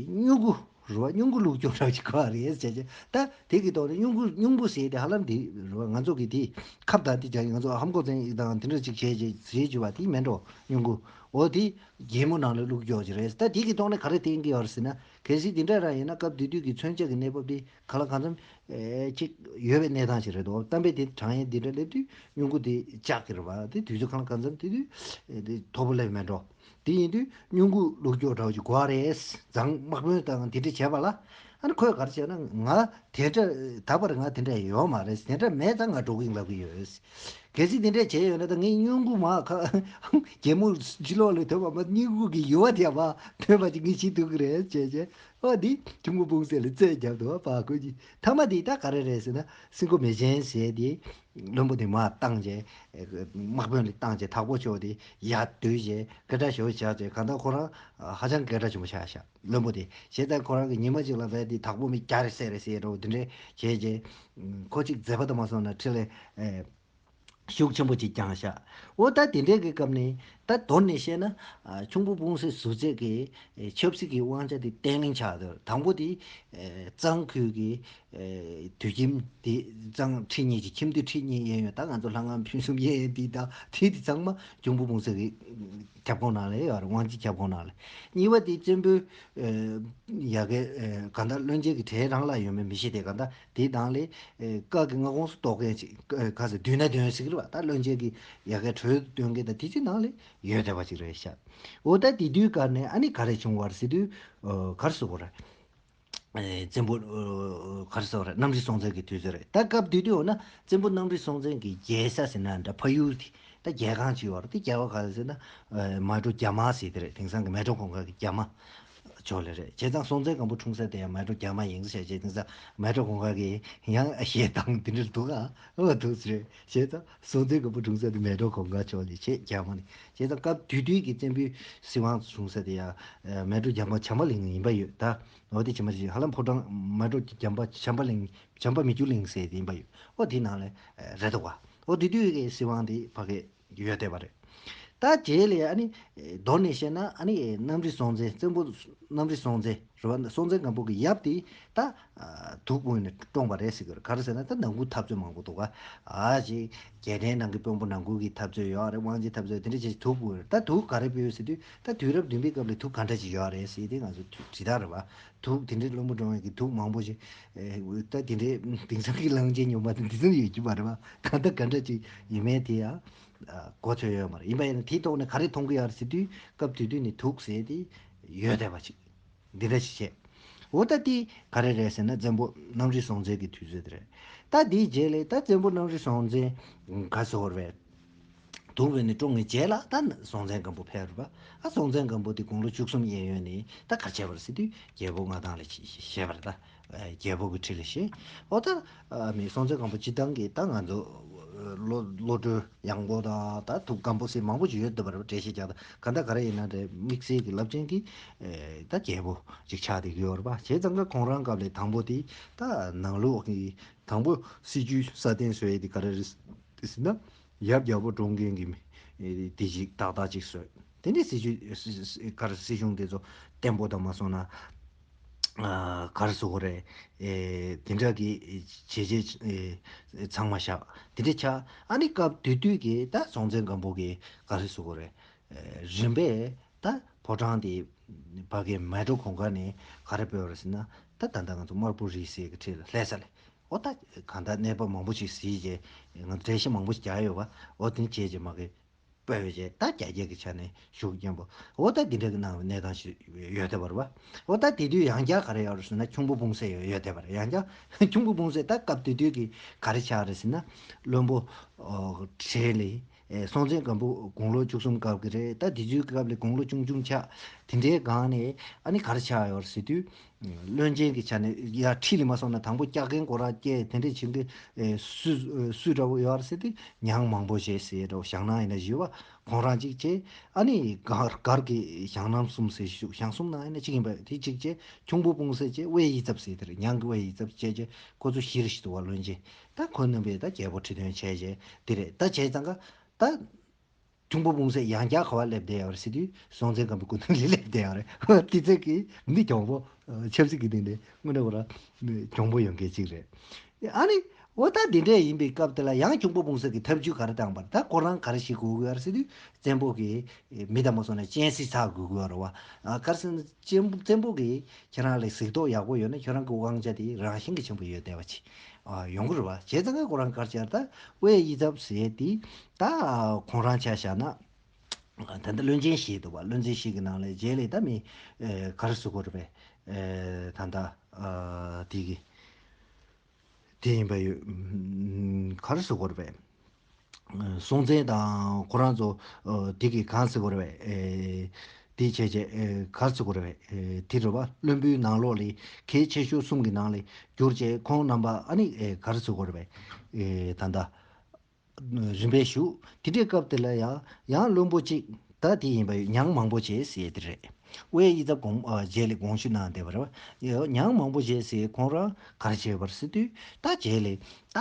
སྨྱུ་གུ་རེད་པ། སྨྱུ་གུ་བླུགས་རྒྱུ་འདྲ་ཅིག་དགོས་པ་རེད་ཟེར་བྱས། ད་དེ་གི་ཐོག་ནས་སྨྱུ་གུ་སྨྱུ་གུ་ཟེར་དེ་ཧ་ལམ་དེ་རེད་པ། ང་ཚོ་གི་དེ་ཁབ་དང་དེ་བྱས་ང་ཚོ་ཧམ་གོ་ཚན་དང་དེ་འདྲ་ཅིག་བྱས་བྱས་བྱས་བྱས་པ་དེ་མེད་འགྲོ། སྨྱུ་གུ་འོ་དེ་རྒྱལ་མོ་ནང་ལ་བླུགས་རྒྱུ་ཅིག་རེད། ད་དེ་གི་ཐོག་ནས་ག་རེ་བསྟན་གི་ཡོད་རེད་ཟེར་ན། གལ་སྲིད་དེ་འདྲ་རང་ཡིན་ན་སྐབས་དེ་དུས་ཀྱི་མཚོན་ཆ་གི་གནས་བབ་དེ་གང་ལ་གང་འཚམ་ཨེ་ཅིག་ཡོད་པའི་གནས་སྟངས་ཤིག་རེད་འདུག་གཏམ་དཔེ་དེ་དྲང་ཡིན། དེ་འདྲ་སླེབས་དུས་སྨྱུ་གུ་དེ་བཅག་གི་རེད་པ། དེ་དུས་ཚོད་གང་ལ་གང་འཚམ་དེ་དུས་ཨེ་དེ་མཐོ་པོ་སླེབས་མེད་འགྲོ། དེ་ཡིན་དུས་སྨྱུ་གུ་བླུགས་རྒྱུ་འདྲ་བོ་ཅིག་དགོས་པ་རེད། མཛངས་དམག་དཔོན་དང་དེ་འདྲ་བྱས་པ་ལ། ཨ་ནི་ཁོས་ག་རེ་བྱས་ན། ང་དེ་འདྲ་ད་བར་ང་དེ་འདྲ་ཡོད་མ་རེད། དེ་འདྲ་མེད་ཙང་ང་འགྲོ་གི་ཡིན་ལབ་ཀྱི་ཡོད། གལ་སྲིད་དེ་འདྲ་བྱས་ཡོད་ན་ད་ངའི་སྨྱུ་གུ་མ་ཁ་རྒྱལ་མོ་ཕྱི་ལོགས་ལ་ཐོན་པ་མ་སྨྱུ་གུ་གི་ཡུ་བ་དེ་མ་ཐོན་པ་ཅིག་ངས་བྱེད་ཐུབ་ཀྱི་རེད་ཅེས་བྱས། ཨོ་འདི་ཁྱུང་པོ་སྤུངས་སེ་ལ་རྩོད་རྒྱབ་འདུག་པ། ཁོ་གི་མཐའ་མ་དེ་ད་ག་རེ་རེད་ཟེར་ན། སྲིན་མགོ་མི་ཆེན་ཟེར་དེ་བློན་པོ་དེ་མར་བཏང་བྱས། དམག་དཔོན་ལ་བཏང་བྱས། དྭགས་པོ་ཕྱོགས་དེ་ཡར་བསྡུས་བྱས་སྐད་གྲགས་ཞེ་པོ་ཆགས་བྱས། གང་ལྟར་ཁོ་རང་ཧ་ཅང་སྐད་གྲགས་ཆེན་པོ་ཆགས་ཤག་བློན་པོ་དེ། བྱས་ཙང་ཁོ་རང་གི་ཉི་མ་གཅིག་ལ་བས་དེ་དྭགས་པོ་མི་རྒྱ་རེ་བསད་རེ་བསད་འགྲོ་དེ་འདྲས་བྱས་བྱས། ཁོ་གཅིག་མཛད་པ་དུ་མ་སོང་ན་ཁྲི་ལ་ཨེ་ཤུགས་ཆེན་པོ་ཅིག་བསྐྱངས་ཤག་འོ་ད་དེ་འདྲས་ཀྱི་སྐབས་ནས་ད་མདོར་ནས་བཤད་ན། ཨ་ཁྱུང་པོ་སྤུངས་སེ་ཟུར་བཅད་ཀྱི་ཨེ་ཆབ་སྲིད་ཀྱི་དབང་ཆ་དེ་བརྟན་བརླིང་ཆགས་འདུག་དང་པོ་དེ་ཨེ་གཙང་ཁུལ་གྱི་ཨེ་དུད་ཁྱིམ་དེ། གཙང་ཁྲི་གཉིས་ཀྱི་ཁྱིམ་དུད་ཁྲི་གཉིས་གཡས་གཡོན། ད་ང་ཚོ་ལྷ་ང་ཕུན་སུམ་གཡས་གཡོན་དེ་དང་དེ་དེ་ཚང་མ་ཁྱུང་པོ་སྤུངས་སེ་གི་ཁྱབ་ཁོངས་ནང་ལ་ཡོད་རེད། དབང་ཆའི་ཁྱབ་ཁོངས་ནང་ལ། གཉིས་པ་དེ་བཙན་པོའི་ཨེ་ཡ་གི་ཨེ་གང་ལྟར་བློན་ཆེན་གྱི་གྲས་རང་ལ་ཡོད་མེད་མི་ཤེས་ཏེ། གང་ལྟར་དེའི་ནང་ལ་ཨེ་བཀའ་གི་མངའ་ཁོངས་སུ་གཏོགས་མཁན་ཅིག་ཨེ་ག་ཟེར་མདུན་ན་འདོན་ཟེར་གི་རེད་པ། ད་བློན་ཆེན་གྱི་ཡ་གི་གྲོས་འདོན་མཁན་དང་དེ་ཚོའི་ནང་ལ་ཡོད་བསྡད་པ་ཅིག་རེད་ཤག་འོ་ད་དེ་དུས་སྐབས་ནས་ཨ་ནི་ག་རེ་བྱུང་བ་རེད་ཟེར་དུས། ཨོ་ག་རེ་ཟེར་དགོས་རེད། ཨེ་བཙན་པོ་ཨོ་ག་རེ་ཟེར་དགོས་རེད། གནམ་རི་སྲོང་བཙན་གྱི་དུས་ཚོད་རེད། ད་སྐབས་དེ་དུས་འོ་ན་བཙན་པོ་གནམ་རི་སྲོང་བཙན་གྱི་རྒྱལ་ས་ཟེར་ན་འདྲ། ཕ་ཡུལ་དེ་ད་རྒྱལ་ཁང་ཅིག་ཡོད་རེད། དེ་རྒྱལ་བ་ག་རེ་ཟེར་ན། ཨེ་མལ་གྲོ་རྒྱ་མ་ཟེར་དེ་རེད། དེང་སང་གི་མལ་གྲོ་གུང་དཀར་གྱི་རྒྱ་མ་ཕྱོགས་ལ་རེད། བྱས་ཙང་སྲོང་བཙན་སྒམ་པོ་འཁྲུངས་ས་དེ་ཡང་མལ་གྲོ་རྒྱ་མ་ཡིན་ཟེར་བྱས། དེང་སང་མལ་གྲོ་གུང་དཀར་གྱི་ཡང་གཞས་བཏང་དེ་འདྲ་འདུག་ཨ། ཨོ་འདུག་ཟེར། བྱས་ཙང་སྲོང་བཙན་སྒམ་པོ་འཁྲུངས་ས་དེ་མལ་གྲོ་གུང་དཀར་ཕྱོགས་ལ་བྱས། རྒྱ་མ་ནས། བྱས་ཙང་སྐབས་དེ་དུས་ཀྱི་བཙན་པོའི་སྲིད་དབང་བྱུང་ས་དེ་ཡང་ཨེ་མལ་གྲོ་རྒྱ་མ་བྱམས་པ་གླིང་ཡིན་པ་ཡོད་ད། འོ་དེ་བྱེ་མ་ཅིག་ཧ་ལམ་ཕོ་བྲང་མལ་གྲོ་རྒྱ་མ་བྱམས་པ་གླིང་། བྱམས་པ་མི་འགྱུར་གླིང་ཟེར་དེ་ཡིན་པ་ཡོད། འོ་དེ་ནང་ལ་རེད་འདུག་ག་འོ་དེ་དུས་ཀྱི་སྲིད་དབང་དེ་ཕ་གི་ཡོད་བསྡད་པ་རེད། ད་རྗེས་ལ་ཨ་ནི་མདོར་ནས་བཤད་ན་ཨ་ནི་གནམ་རི་སྲོང་བཙན། བཙན་པོ་གནམ་རི་སྲོང་བཙན་རེད་པ། སྲོང་བཙན་སྒམ་པོ་གི་ཡབ་དེ་ད་དུག་ཕུལ་ནས་བཀྲོངས་པ་རེད་ཟེར་གི་རེད། ག་རེ་ཟེར་ན་ད་ནང་ཁུལ་འཐབ་རྩོད་མང་པོ་འདུག་ག་ཨ་ཅེ་རྒྱལ་ཕྲན་ནང་གི་དཔོན་པོ་ནང་ཁུལ་གྱི་འཐབ་རྩོད་ཡོད་རེད། དབང་ཆའི་འཐབ་རྩོད་དེ་འདྲ་བྱས་དུག་ཕུལ་རེད། ད་དུག་ག་རེ་ཕུལ་ཟེར་དུས། ད་དུས་རབས་བདུན་པའི་སྐབས་ལ་དུག་ག་འདྲ་ཅིག་ཡོད་རེད་ཟེར་དེ་ང་ཚོ་དྲི་ཐག་རེད་པ། དུག་དེ་འདྲའི་བློན་པོ་བཀྲོངས་ཡས་ཀྱི་དུག་མང་པོ་ཞིག་ཨེ་ད་དེ་འདྲའི་དེང་སང་གི་གླང་ཆེན་སྨྱོན་པ་དེ་འདི་ཚོ་ཡོད་ཀྱི་མ་རེད་པ། གང་ལྟར་ག་འདྲ་ཅིག་ཡིན་མིན་དེ་ཡང་གོ་ཐོས་ཡོད་མ་རེད། ཡིན་པ་ཡིན་ན་དེའི་ཐོག་ནས་ག་རེ་མཐོང་གི་ཡོད་རེད་ཟེར་དུས། སྐབས་དེ་དུས་ནས་དུག་ཟེར་དེ་ཡོད་བསྡད་པ་ཅིག་འདི་འདྲ་ཞིག་བྱས། འོ་ད་དེ་ག་རེ་རེད་ཟེར་ན་བཙན་པོ་གནམ་རི་སྲོང་བཙན་གྱི་དུས་ཚོད་དེ་རེད། ད་དེའི་རྗེས་ལ་ད་བཙན་པོ་གནམ་རི་སྲོང་བཙན་ག་ཟེར་བ་རེད། དུག་ཕུལ་ནས་བཀྲོངས་པའི་རྗེས་ལ་ད་སྲོང་བཙན་སྒམ་པོ་ཕེབས་རེད་པ། ཨ་སྲོང་བཙན་སྒམ་པོ་དེ་དགུང་ལོ་བཅུ་གསུམ་གཡས་གཡོན་ནས་ད་ག་རེ་བྱས་པ་རེད་ཟེར་དུས་རྒྱལ་པོ་མངའ་ཐང་ལ་བཞེས་པ་རེད། ད་རྒྱལ་པོ་གི་ཁྲི་ལ་བཞེས། འོ་ད་མི་སྲོང་བཙན་སྒམ་པོ་སྤྱིར་བཏང་གི་ད་ང་ཚོ་བློ་བློ་གྲོས་ཡངས་པོ་དང་ད་ཐུགས་སྐམ་པོ་ཟེར་མང་པོ་ཞིག་ཡོད་འདུག་པ་རེད་པ། འགྲེལ་བཤད་རྒྱག་ད་ག་འདྲ་ག་རེ་ཡིན་ན་རེད། དམིགས་བསལ་གྱི་རླབས་ཆེན་གྱི་ད་རྒྱལ་པོ་ཅིག་ཆགས་བསྡད་ཀྱི་ཡོད་རེད་པ། བྱས་ཙང་ཀ་ཁོང་རང་སྐབས་ལ་དང་པོ་དེ་ད་ནང་ལོགས་ཀྱི་དང་པོ་སྲིད་ཇུས་སྲ་བརྟན་བཟོ་ཡས་དེ་ག་རེ་རེད་ཟེར་ན། ཡབ་རྒྱལ་པོ་བཀྲོངས་མཁན་གྱི་མི་དེ་ཅིག་ཏག་ཏག་ཅིག་བཟོས། དེ་ནས་སྲིད་ཇུས་ག་རེ་སྲིད་གཞུང་དེ་ཚོ་བརྟན་པོ་དང་མ་སོང་ན་ག་རེ་ཟེར་དགོས་རེད། དེ་འདྲ་གི་བྱས་རྗེས་ཚང་མ་བཞག་དེ་འདྲ་ཆགས། ཨ་ནི་སྐབས་དེ་དུས་ཀྱི་ད་སྲོང་བཙན་སྒམ་པོ་གི་ག་རེ་ཟེར་དགོས་རེད། རིམ་པས་ད་ཕོ་བྲང་དེ་ཕ་གི་མལ་གྲོ་གུང་དཀར་ནས་ག་རེ་སྤོས་རེད་ཟེར་ན། ད་ད་ལྟ་ང་ཚོ་དམར་པོ་རིགས་ཟེར་གི་ཁྲིད་ལ་ལྷ་ས་ལས། འོ་ད་གང་ལྟར་གནས་བབ་མང་པོ་ཞིག་གཟིགས་རྗེས་ང་ཚོ་གྲལ་གཞི་མང་པོ་ཞིག་རྒྱག་ཡོད་པ། འོ་དེ་བྱས་རྗེས་མ་གི་སྤོས་རྗེས་ད་རྒྱ་སྐྱེད་ཀྱི་ཆ་ནས་ཤུགས་རྐྱེན་པོ། འོ་ད་འདི་འདྲ་གི་ནང་གནས་སྟངས་ཤིག་ཡོད་བསྡད་པ་རེད་པ། འོ་ད་དེ་དུས་ཡང་བསྐྱར་ག་རེ་ཡོད་རེད་ཟེར་ན་ཁྱུང་པོ་སྤུངས་སེ་ཡོད་ཡོད་བསྡད་པ་རེད། ཡང་བསྐྱར་ཁྱུང་པོ་སྤུངས་སེ་ད་སྐབས་དེ་དུས་ཀྱི་ག་རེ་ཆགས་རེད་ཟེར་ན་བློན་པོ་ཨོ་བྲེལ་ལེ། ཨེ་སྲོང་བཙན་སྒམ་པོ་དགུང་ལོ་བཅུ་གསུམ་སྐབས་ཀྱི་རེད། ད་དེ་དུས་སྐབས་ལ་དགུང་ལོ་ཆུང་ཆུང་ཆགས། དེ་འདྲའི་སྒང་ནས་ཨ་ནི་ག་རེ་ཆགས་ཡོད་རེད་ཟེར་དུས། བློན་ཆེན་གྱི་ཆ་ནས་ཡར་ཁྲི་ལ་མ་སོང་ན་དང་པོ་སྐྱག་རྐྱང་སྐོར་ར་སྐྱེས། དེ་འདྲས་བྱེད་མཁན་སུ་སུ་འདྲ་བོ་ཡོད་རེད་ཟེར་དུས་ཉང་མང་པོ་ཞེས་ཟེར་འདྲ་བོ། ཞང་ནང་ཡིན་ན་བཞི་བ་ཁོང་རང་གཅིག་བྱས། ཨ་ནི་སྒར་སྒར་གྱི་ཞང་རྣམ་གསུམ་ཟེར་ཞུ། ཞང་གསུམ་ནང་ཡིན་ན་གཅིག་ཡིན་པ་དེ་གཅིག་བྱས། ཁྱུང་པོ་སྤུངས་སེ་བྱས། དབའས་ཡིད་ཚབ་ཟེར་དེ་རེད། ཉང་གི་དབའས་ཡིད་ཚབ་བྱས་བྱས་ཁོ་ཚོ་བཞིར་ཞིག་འདུག་བ། བློན་ཆེན་ད་ཁོ་རྣམ་པས་ད་རྒྱལ་པོ་ཁྲི་སྟོན་བྱས་བྱས་དེ་རེད། ད་བྱས་ཙང་ཀ་ད། ཁྱུང་པོ་སྤུངས་སེ་ཡང་བསྐྱར་ག་པར་སླེབས་བསྡད་ཡོད་རེད་ཟེར་དུས་སྲོང་བཙན་སྒམ་པོའི་སྐུ་མདུན་ལ་སླེབས་བསྡད་ཡོད་རེད། དེ་ཚོ་གིས་འདི་གྱོང་པོ་ཆབ་སྲིད་ཀྱི་སྟེང་ནས་དངོས་གནས་ཁོ་རང་གྱོང་པོ་ཡོང་མཁན་གཅིག་རེད། ཨ་ནི་འོ་ད་འདི་འདྲས་ཡིན་པའི་སྐབས་དེ་ལ་ཡང་ཁྱུང་པོ་སྤུངས་སེ་གིས་ཐབས་ཇུས་ག་རེ་བཏང་པ་རེད། ད་ཁོ་རང་ག་རེ་ཞིག་དགོས་ཀྱི་ཡོད་རེད་ཟེར་དུས་བཙན་པོ་གིས་མི་དང་མ་སོང་ན་སྤྱན་གཟིགས་ཚར་དགོས་ཀྱི་ཡོད་རེད་བ། ག་རེ་ཟེར་ན་བཙན་པོ་གིས་ཁྱེད་རང་ལ་གཟིགས་རྟོག་ཡག་པོ་ཡོད་ན་ཁྱེད་རང་གི་དབང་ཆ་དེ་རང་བཞིན་གྱིས་ཆེན་པོ་ཡོད་བསྡད་པ་ཅིག་ཨ་ཡོང་གི་རེད་བ། བྱས་ཙང་ཁོ་རང་ག་རེ་བྱས་ད་དབའས་ཡིད་ཚབ་ཟེར་དེ་ད་ཁོང་རང་ཆ་བཞག་ན་ད་ལྟ་བློན་ཆེན་བཞི་འདུག་བ། བློན་ཆེན་བཞི་གི་ནང་ལས་རྗེས་ལས་ད་མི་ཨེ་ག་རེ་ཟེར་དགོས་རེད་པས། ཨེ་ད་ལྟ་ཨ་དེ་གི་དེ་ཡིན་པ་ཡོད། ཨམ་ག་རེ་ཟེར་དགོས་རེད་པས། སྲོང་བཙན་དང་ཁོ་རང་ཚོ་ཨ་དེ་གི་གང་ཟེར་དགོས་རེད་པས། ཨེ་དེ་བྱས་བྱས་ཨེ་ག་རེ་ཟེར་དགོས་རེད་པས། ཨེ་དེ་རེད་བ། བློན་པོའི་ནང་ལོགས་ལས་གལ་ཆེ་ཤོས་གསུམ་གྱི་ནང་ལས་གྱུར་བྱས་ཁོང་རྣམ་པ་ཨ་ནི་ཨེ་ག་རེ་ཟེར་དགོས་རེད་པས། ཨེ་ད་ལྟ་རིམ་པས་ཞུ། དེ་འདྲའི་སྐབས་དེ་ལ་ཡང་ཡང་བློན་པོ་གཅིག་ད་དེ་ཡིན་པ་ཡོད། ཉང་མང་པོ་བྱས་ཟེར་དེ་རེད། དབའས་ཡིད་ཚབ་དགོངས་ཨ་རྗེས་ལ་དགོངས་ཞུ་གནང་བསྡད་པ་རེད་བ། ཉང་མང་པོ་བྱས་ཟེར་ཁོང་རང་ག་རེ་བྱས་པ་རེད་ཟེར་དུས་ད་རྗེས་ལ་ད་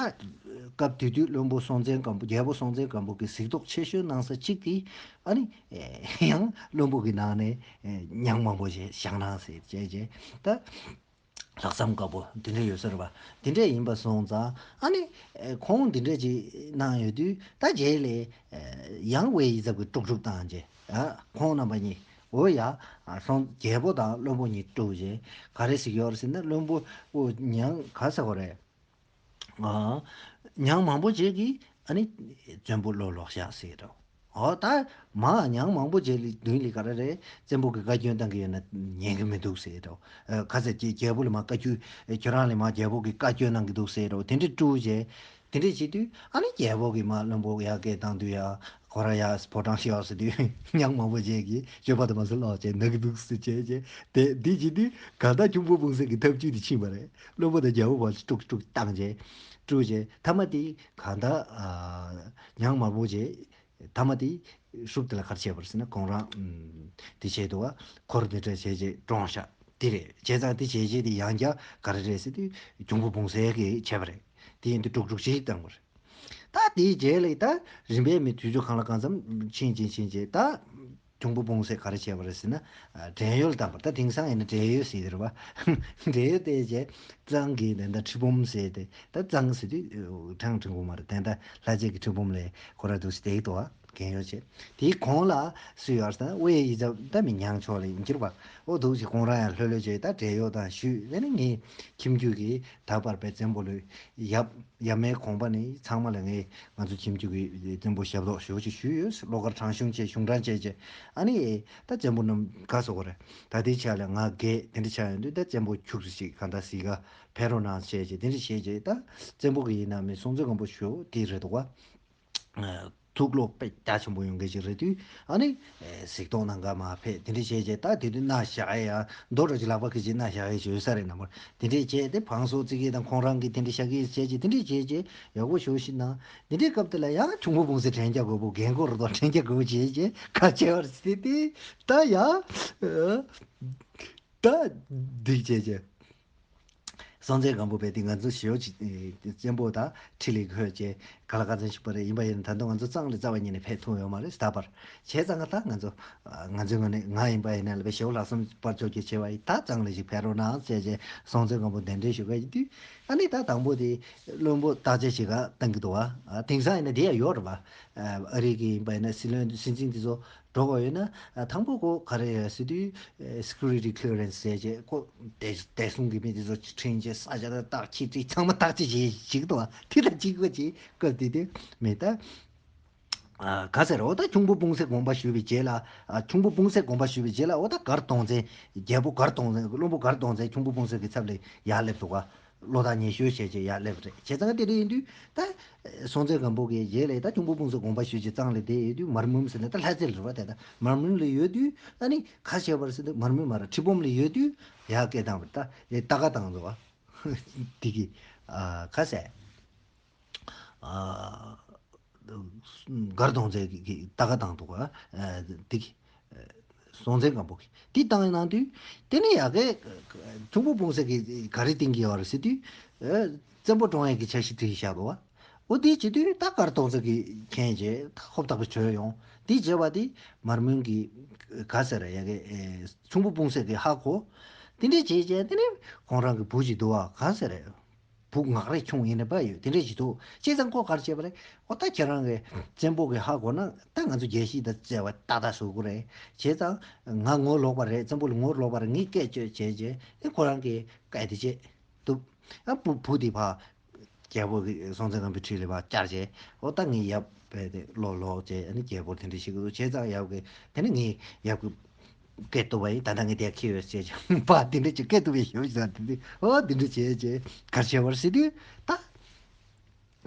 སྐབས་དེ་དུས་བློན་པོ་སྲོང་བཙན་སྒམ་པོ། རྒྱལ་པོ་སྲོང་བཙན་སྒམ་པོ་གི་གཟིགས་རྟོག་ཆེ་ཤོས་གནང་ས་གཅིག་གིས་ཨ་ནི་ཡང་བློན་པོ་གི་ནང་ནས་ཉང་མང་པོ་བྱས། ཞང་ནང་ཟེར་བྱས་བྱས་ད། ལྷག་བསམ་དཀར་པོ་འདི་འདྲ་ཡོད་ས་རེད་བ། འདི་འདྲ་ཡིན་པ་སོང་ཙང་ཨ་ནི་ཨེ་ཁོང་འདི་འདྲ་ཅིག་གནང་ཡོད་དུས་ད་རྗེས་ལ་ཨེ་ཡང་དབའས་ཡིད་ཚབ་ཀྱིས་དཀྲུག་དཀྲུག་བཏང་རྗེས་ཨ་ཁོང་རྣམ་པ་གཉིས་འོ་ཡ་ཨ་སོང་རྒྱལ་པོ་དང་བློན་པོ་གཉིས་དཀྲུགས་རྗེས་ག་རེ་ཟེར་གྱི་ཡོད་རེད་ཟེར་ན་བློན་པོ་ཨོ་ཉང་ག་ཟེར་དགོས་རེད། ཨ། ཉང་མང་པོ་བྱས་ཀྱིས་ཨ་ནི་བཙན་པོ་བློ་ལོག་བཞག་ཟེར་འགྲོ། ཨོ་ད་མ་ཉང་མང་པོ་བྱས་ལི་མདུན་ལི་ག་རེ་རེད། བཙན་པོ་གི་བཀའ་བཀྱོན་བཏང་གི་ཡོད་ན་ཉན་གི་མི་འདུག་ཟེར་འགྲོ། ཨ་ག་ཚད་ཀྱི་རྒྱལ་པོ་ལ་མ་བཀའ་བཀྱོན་ཁྱོད་རང་ལ་མ་རྒྱལ་པོ་གི་བཀའ་བཀྱོན་གནང་གི་འདུག་ཟེར་འགྲོ། དེ་འདྲ་དཀྲུགས་བྱས། དེ་འདྲ་བྱེད་དུས་ཨ་ནི་རྒྱལ་པོ་གི་མ་བློན་པོ་ཡར་སྐད་བཏང་དུས་ཡ། ཁོ་རང་ཡ་ཕོ་བྲང་ཤི་བ་ཟེར་དུས་ཉང་མང་པོ་བྱས་ཀྱིས་སྤྱོད་པ་དུ་མ་ཟེར་ལོག་བྱས་ན་གི་འདུག་ཟེར་བྱས་བྱས་དེ་འདི་བྱེད་དུས་གང་ལྟར་ཁྱུང་པོ་སྤུངས་སེ་གི་ཐབས་ཇུས་དེ་ཕྱིན་པ་རེད། བློན་པོ་དང་རྒྱལ་པོ་བར་དཀྲུག་དཀྲུག་བཏང་བྱས་དཀྲུག་བྱས་མཐའ་མ་དེ་གང་ལྟར་ཨ་ཉང་མང་པོ་བྱས་མཐའ་མ་དེ་ཧྲུབ་དེ་ལ་ག་རེ་བྱས་པ་རེད་ཟེར་ན་ཁོང་རང་ཨམ་དེ་བྱས་འདུག་བ། འཁོར་དེ་འདྲ་བྱས་བྱས་བཀྲོངས་ཤག་དེ་རེད། བྱས་ཙང་དེ་བྱས་བྱས་དེ་ཡང་བསྐྱར་ག་རེ་རེད་ཟེར་དུས་ཁྱུང་པོ་སྤུངས་སེ་གིས་བྱས་པ་རེད། དེ་ཡིན་དུས་དཀྲུག་དཀྲུག་ཅིག་བཏང་བ་རེད། ད་དེའི་རྗེས་ལ་ད་རིམ་པས་མི་དུས་ཚོད་གང་ལ་གང་འཚམ་ཕྱིན་ཕྱིན་ཕྱིན་བྱས་ད་ཁྱུང་པོ་སྤུངས་སེ་ག་རེ་བྱས་པ་རེད་ཟེར་ན་ཨ་བྲན་གཡོག་བཏང་བ། ད་དེང་སང་ཡིན་ན་བྲན་གཡོག་ཟེར་གྱི་རེད་བ། བྲན་གཡོག་དེ་རྗེས་གཙང་གི་དེ་འདྲ་ཁྲི་འབུམ་ཟེར་ཏེ། ད་གཙང་ཟེར་དུས་ཁྲང་ཁྲི་འབུམ་མ་རེད། དེ་འདྲ་ལྷ་རྗེ་གི་ཁྲི་འབུམ་ལས་ཁོ་ར་འདུག་སེ་བསྡད་ཀྱི་འདུག་བ། རྒན་གཡོག་བྱས། དེའི་གོང་ལ་སུ་ཡོད་ཟེར་ན་དབའས་ཡིད་ཚབ་ད་མི་ཉང་ཕྱོགས་ལ་ཡིན་གྱི་རེད་བ། ཨོ་འདུག་སེ་ཁོང་རང་ཡང་ལྷོད་ལྷོད་བྱས་ད་བྲན་གཡོག་དང་ཞུས། དེ་ནས་ངའི་ཁྱིམ་རྒྱུད་ཀྱིས་ད་བར་པའི་བཙན་པོ་ལོས་ཡབ། ཡབ་མེས་གོང་པ་ནས་ཚང་མ་ལ་ངས་ང་ཚོ་ཁྱིམ་རྒྱུད་ཀྱི་བཙན་པོ་ཞབས་ཏོག་ཞེ་པོ་ཅིག་ཞུས་ཡོད། བློ་དཀར་དྲང་གཞུང་བཅས་གཞུང་དྲང་བཅས་བཅས། ཨ་ནི་ད་བཙན་པོ་རྣམས་ག་ཟེར་དགོས་རེད། ད་ལྟའི་ཆ་ལ་ང་རྒས་དེ་འདྲ་ཆགས་ཡོང་དུས་ད་བཙན་པོ་ཁྱུག་ཙམ་ཅིག་གང་ལྟར་གཟིགས་ག་ཕེབས་རོགས་གནང་བྱས་བྱས་དེ་འདྲ་བྱས་བྱས། ད་བཙན་པོ་གི་ཡིན་ན་མིན་སྲོང་བཙན་སྒམ་པོ་ཞུ་དེ་རེད་འདུག་བ། ཐུགས་བློ་དཔེ་རྒྱ་ཆེན་པོ་ཡོང་མཁན་ཞིག་རེད་དུས་ཨ་ནི་གཟིགས་རྟོག་གནང་ག་མ་ཕེབས། དེ་འདྲ་བྱས་བྱས་ད་དེ་དུས་མནའ་བཞག་ཡ་ཡང་རྡོ་འདྲ་ཅིག་ལག་པ་གི་ཅིག་མནའ་བཞག་ཡ་ཞིག་ཡོད་ས་རེད། ནམ་བར་དེ་འདྲས་བྱས་ཏེ་བང་སོ་བརྩི་གི་དང་ཁོང་རང་གི་དེ་འདྲ་བཞག་གི་བྱས་ཀྱི་དེ་འདྲས་བྱས་བྱས་ཡག་པོ་ཞེ་པོ་ཞིག་གནང་། དེ་འདྲའི་སྐབས་དེ་ལ་ཡང་ཁྱུང་པོ་སྤུངས་སེ་དྲན་རྒྱག་དགོས་པོ། རྒན་གོག་རུ་དང་དྲན་རྒྱག་དགོས་པོ་བྱས་བྱས་ག་བྱས་པར་བརྩི་སྟེ་ད་ཡང་ད་འདི་བྱས་བྱས། སྲོང་བཙན་སྒམ་པོ་བས་དེ་ང་ཚོ་ཞེའོ་ཅི་བཙན་པོ་དང་ཁྲི་ལ་ཁོས་བཅས་ག་ལ་ག་ཚོད་ཞིག་པ་རེད། ཡིན་པ་ཡིན་ན་ད་དུང་ང་ཚོ་གཙང་ལ་རྩ་བ་ཉིད་ནས་ཕེབས་ཐུབ་ཡོད་མ་རེད། ད་བར་བྱས་ཙང་ང་ད་ང་ཚོ་ང་ཚོའི་ངོས་ནས་ང་ཡིན་པ་ཡིན་ན་ལ་བའི་ཞེའོ་ལྷག་བསམ་སྤར་ཆོག་གི་བྱས་པ་ཡིན། ད་གཙང་ལ་ཞིག་ཕེབས་རོགས་གནང་བྱས་བྱས་སྲོང་བཙན་སྒམ་པོ་གདན་འདྲེན་ཞུ་ག་ཡིན་དུས་ཨ་ནི་ད་དང་པོ་དེ་བློན་པོ་བརྟག་དཔྱད་བྱེད་ག་བཏང་གི་འདུག་བ། དེང་སང་ཡིན་ན་དེ་ཡང་ཡོད་རེད་བ། ཨ་རི་གི་ཡིན་པ་ཡིན་ན་སྲིད་བློན་སྲིད་འཛིན་དེ་ཚོ། འགྲོ་དགོས་ཡོད་ན། ཨ། དང་པོ་ཁོ་ག་རེ་ཟེར་དུས། ཨེ། སི་ཀུ་རི་ཊི་ཀི་ལི་ཡ་རན་སི་ཟེར་བྱས། ཁོ་བདེ་བདེ་སྲུང་གི་མི་དེ་ཚོ་ཁྲིད་བྱས། ས་ཆ་དང་བརྟག་ཅིག་ཅིག་ཚང་མ་བརྟག་དཔྱད་བྱེད་ཅིག་འདུག་བ། དེ་ལ་གཅིག་པ་ཅིག་སྐབས་དེ་དུས་མེད་ད། ཨ། ག་ཟེར། འོ་ད་ཁྱུང་པོ་སྤུངས་སའི་དགོངས་པ་ཞུས་པའི་རྗེས་ལ། ཨ། ཁྱུང་པོ་སྤུངས་སའི་དགོངས་པ་ཞུས་པའི་རྗེས་ལ། འོ་ད་མགར་གདོང་བཙན། རྒྱལ་པོ་མགར་གདོང་བཙན། བློན་པོ་མགར་གདོང་བཙན་ཁྱུང་པོ་སྤུངས་སའི་གི་ཚབ་ལ་ཡར་སླེབས་འདུག་བ། ལོ་ཟླ་ཉི་ཤུ་བྱས་བྱས་ཡར་སླེབས་རེད། བྱས་ཙང་དེ་འདྲ་ཡིན་དུས་ད། སྲོང་བཙན་སྒམ་པོ་གི་རྗེས་ལ་ད་ཁྱུང་པོ་སྤུངས་སའི་དགོངས་པ་ཞུས་བྱས་གཙང་ལ་བསྡད་ཡོད་དུས། མར་མེའམ་ཟེར་ན་ད་ལྷ་རྩེ་ལ་རེད་བ། དེ་ད་མར་མེ་ལ་ཡོད་དུས། ཨ་ནི་ག་བྱས་པ་རེད་ཟེར་དུས། མར་མེ་མ་རེད། ཁྲི་སྦོམ་ལ་ཡོད་དུས་ཡར་སྐད་བཏང་བ་རེད། ད་ལྟ་ག་བཏང་འདུག་བ། དེ་གི། ཨ། ག་ཟེར། ཨ། མགར་གདོང་བཙན་གྱིས་ལྟ་ག་བཏང་འདུག་ག། ཨ། དེ་གི། ཨ། སྲོང་བཙན་སྒམ་པོ་གིས་དེ་བཏང་གནང་དུས། དེ་ནས་ཡ་གི་ཁྱུང་པོ་སྤུངས་སའི་གིས་ག་རེ་བསྟན་གྱི་ཡོད་རེད་ཟེར་དུས། ཨ། བཙན་པོ་བཀྲོངས་ཡས་ཀྱི་འཆར་གཞི་བྲིས་བཞག་འདུག་བ། འོ་དེ་བྱེད་དུས་ད་མགར་གདོང་བཙན་གྱིས་མཁྱེན་བྱས། ད་ཧོབ་ཐག་པ་བྱོས་ཡོང་། དེ་བྱས་པ་དེ་མར་མེ་གིས་ག་ཟེར་རེད། ཡ་གི། ཨེ། ཁྱུང་པོ་སྤུངས་སའི་གིས་ཧ་གོ། དེ་འདྲས་བྱས་བྱས། དེ་ནས་ཁོང་རང་གི་བུ་ཅིག་འདུག་བ། ག་ཟེར་རེད། བུ་ངག་རིག་ཆུང་ཡིན་ནའི་ཕ་ཡུལ་དེ་འདྲས་ཞིག་འདུག། བྱས་ཙང་ཁོ་ག་རེ་བྱས་པ་རེད། འོ་ད་ཁྱེད་རང་གི་བཙན་པོ་གིས་ཧ་གོ་ན། ད་ང་ཚོ་རྒྱལ་སྲིད་དང་བཅས་པ་ཏག་ཏག་བཟོ་དགོས་རེད། བྱས་ཙང་ང་ངོ་ལོག་པ་རེད། བཙན་པོ་ལ་ངོ་ལོག་པ་རེད། ངས་སྐད་བཅོལ་བྱས་བྱས། ཨེ། ཁོ་རང་གིས་སྐད་དེ་བྱས་འདུག། ཨ། བུ་བུ་དེ་ཕར་རྒྱལ་པོ་གི་སྲོང་བཙན་སྒམ་པོའི་འཁྲིས་ལ་ཕར་བཅར་བྱས། འོ་ད་ངས་ཡབ་རྦད་དེ་ལོག་ལོག་བྱས། ཨ་ནི་རྒྱལ་པོར་དེ་འདྲ་བྱེད་ཀྱི་འདུག། བྱས་ཙང་ཡབ་ཀྱིས། དེ་ནི་ངས་ཡབ་ཀྱི་སྐད་བཏུབ་པ་ཡིན། ད་ལྟ་ངས་དེ་ཁྱེར་ཡོད་ཟེར་བྱས། ཕར་དེ་འདྲ་ཅིག་སྐད་བཏུབ་པའི་ཞོ་ཞིག་ཟ། དེ་འདྲ། འོ་དེ་འདྲ་བྱས་བྱས་ག་རེ་བྱས་པ་རེད་ཟེར་དུས་ད།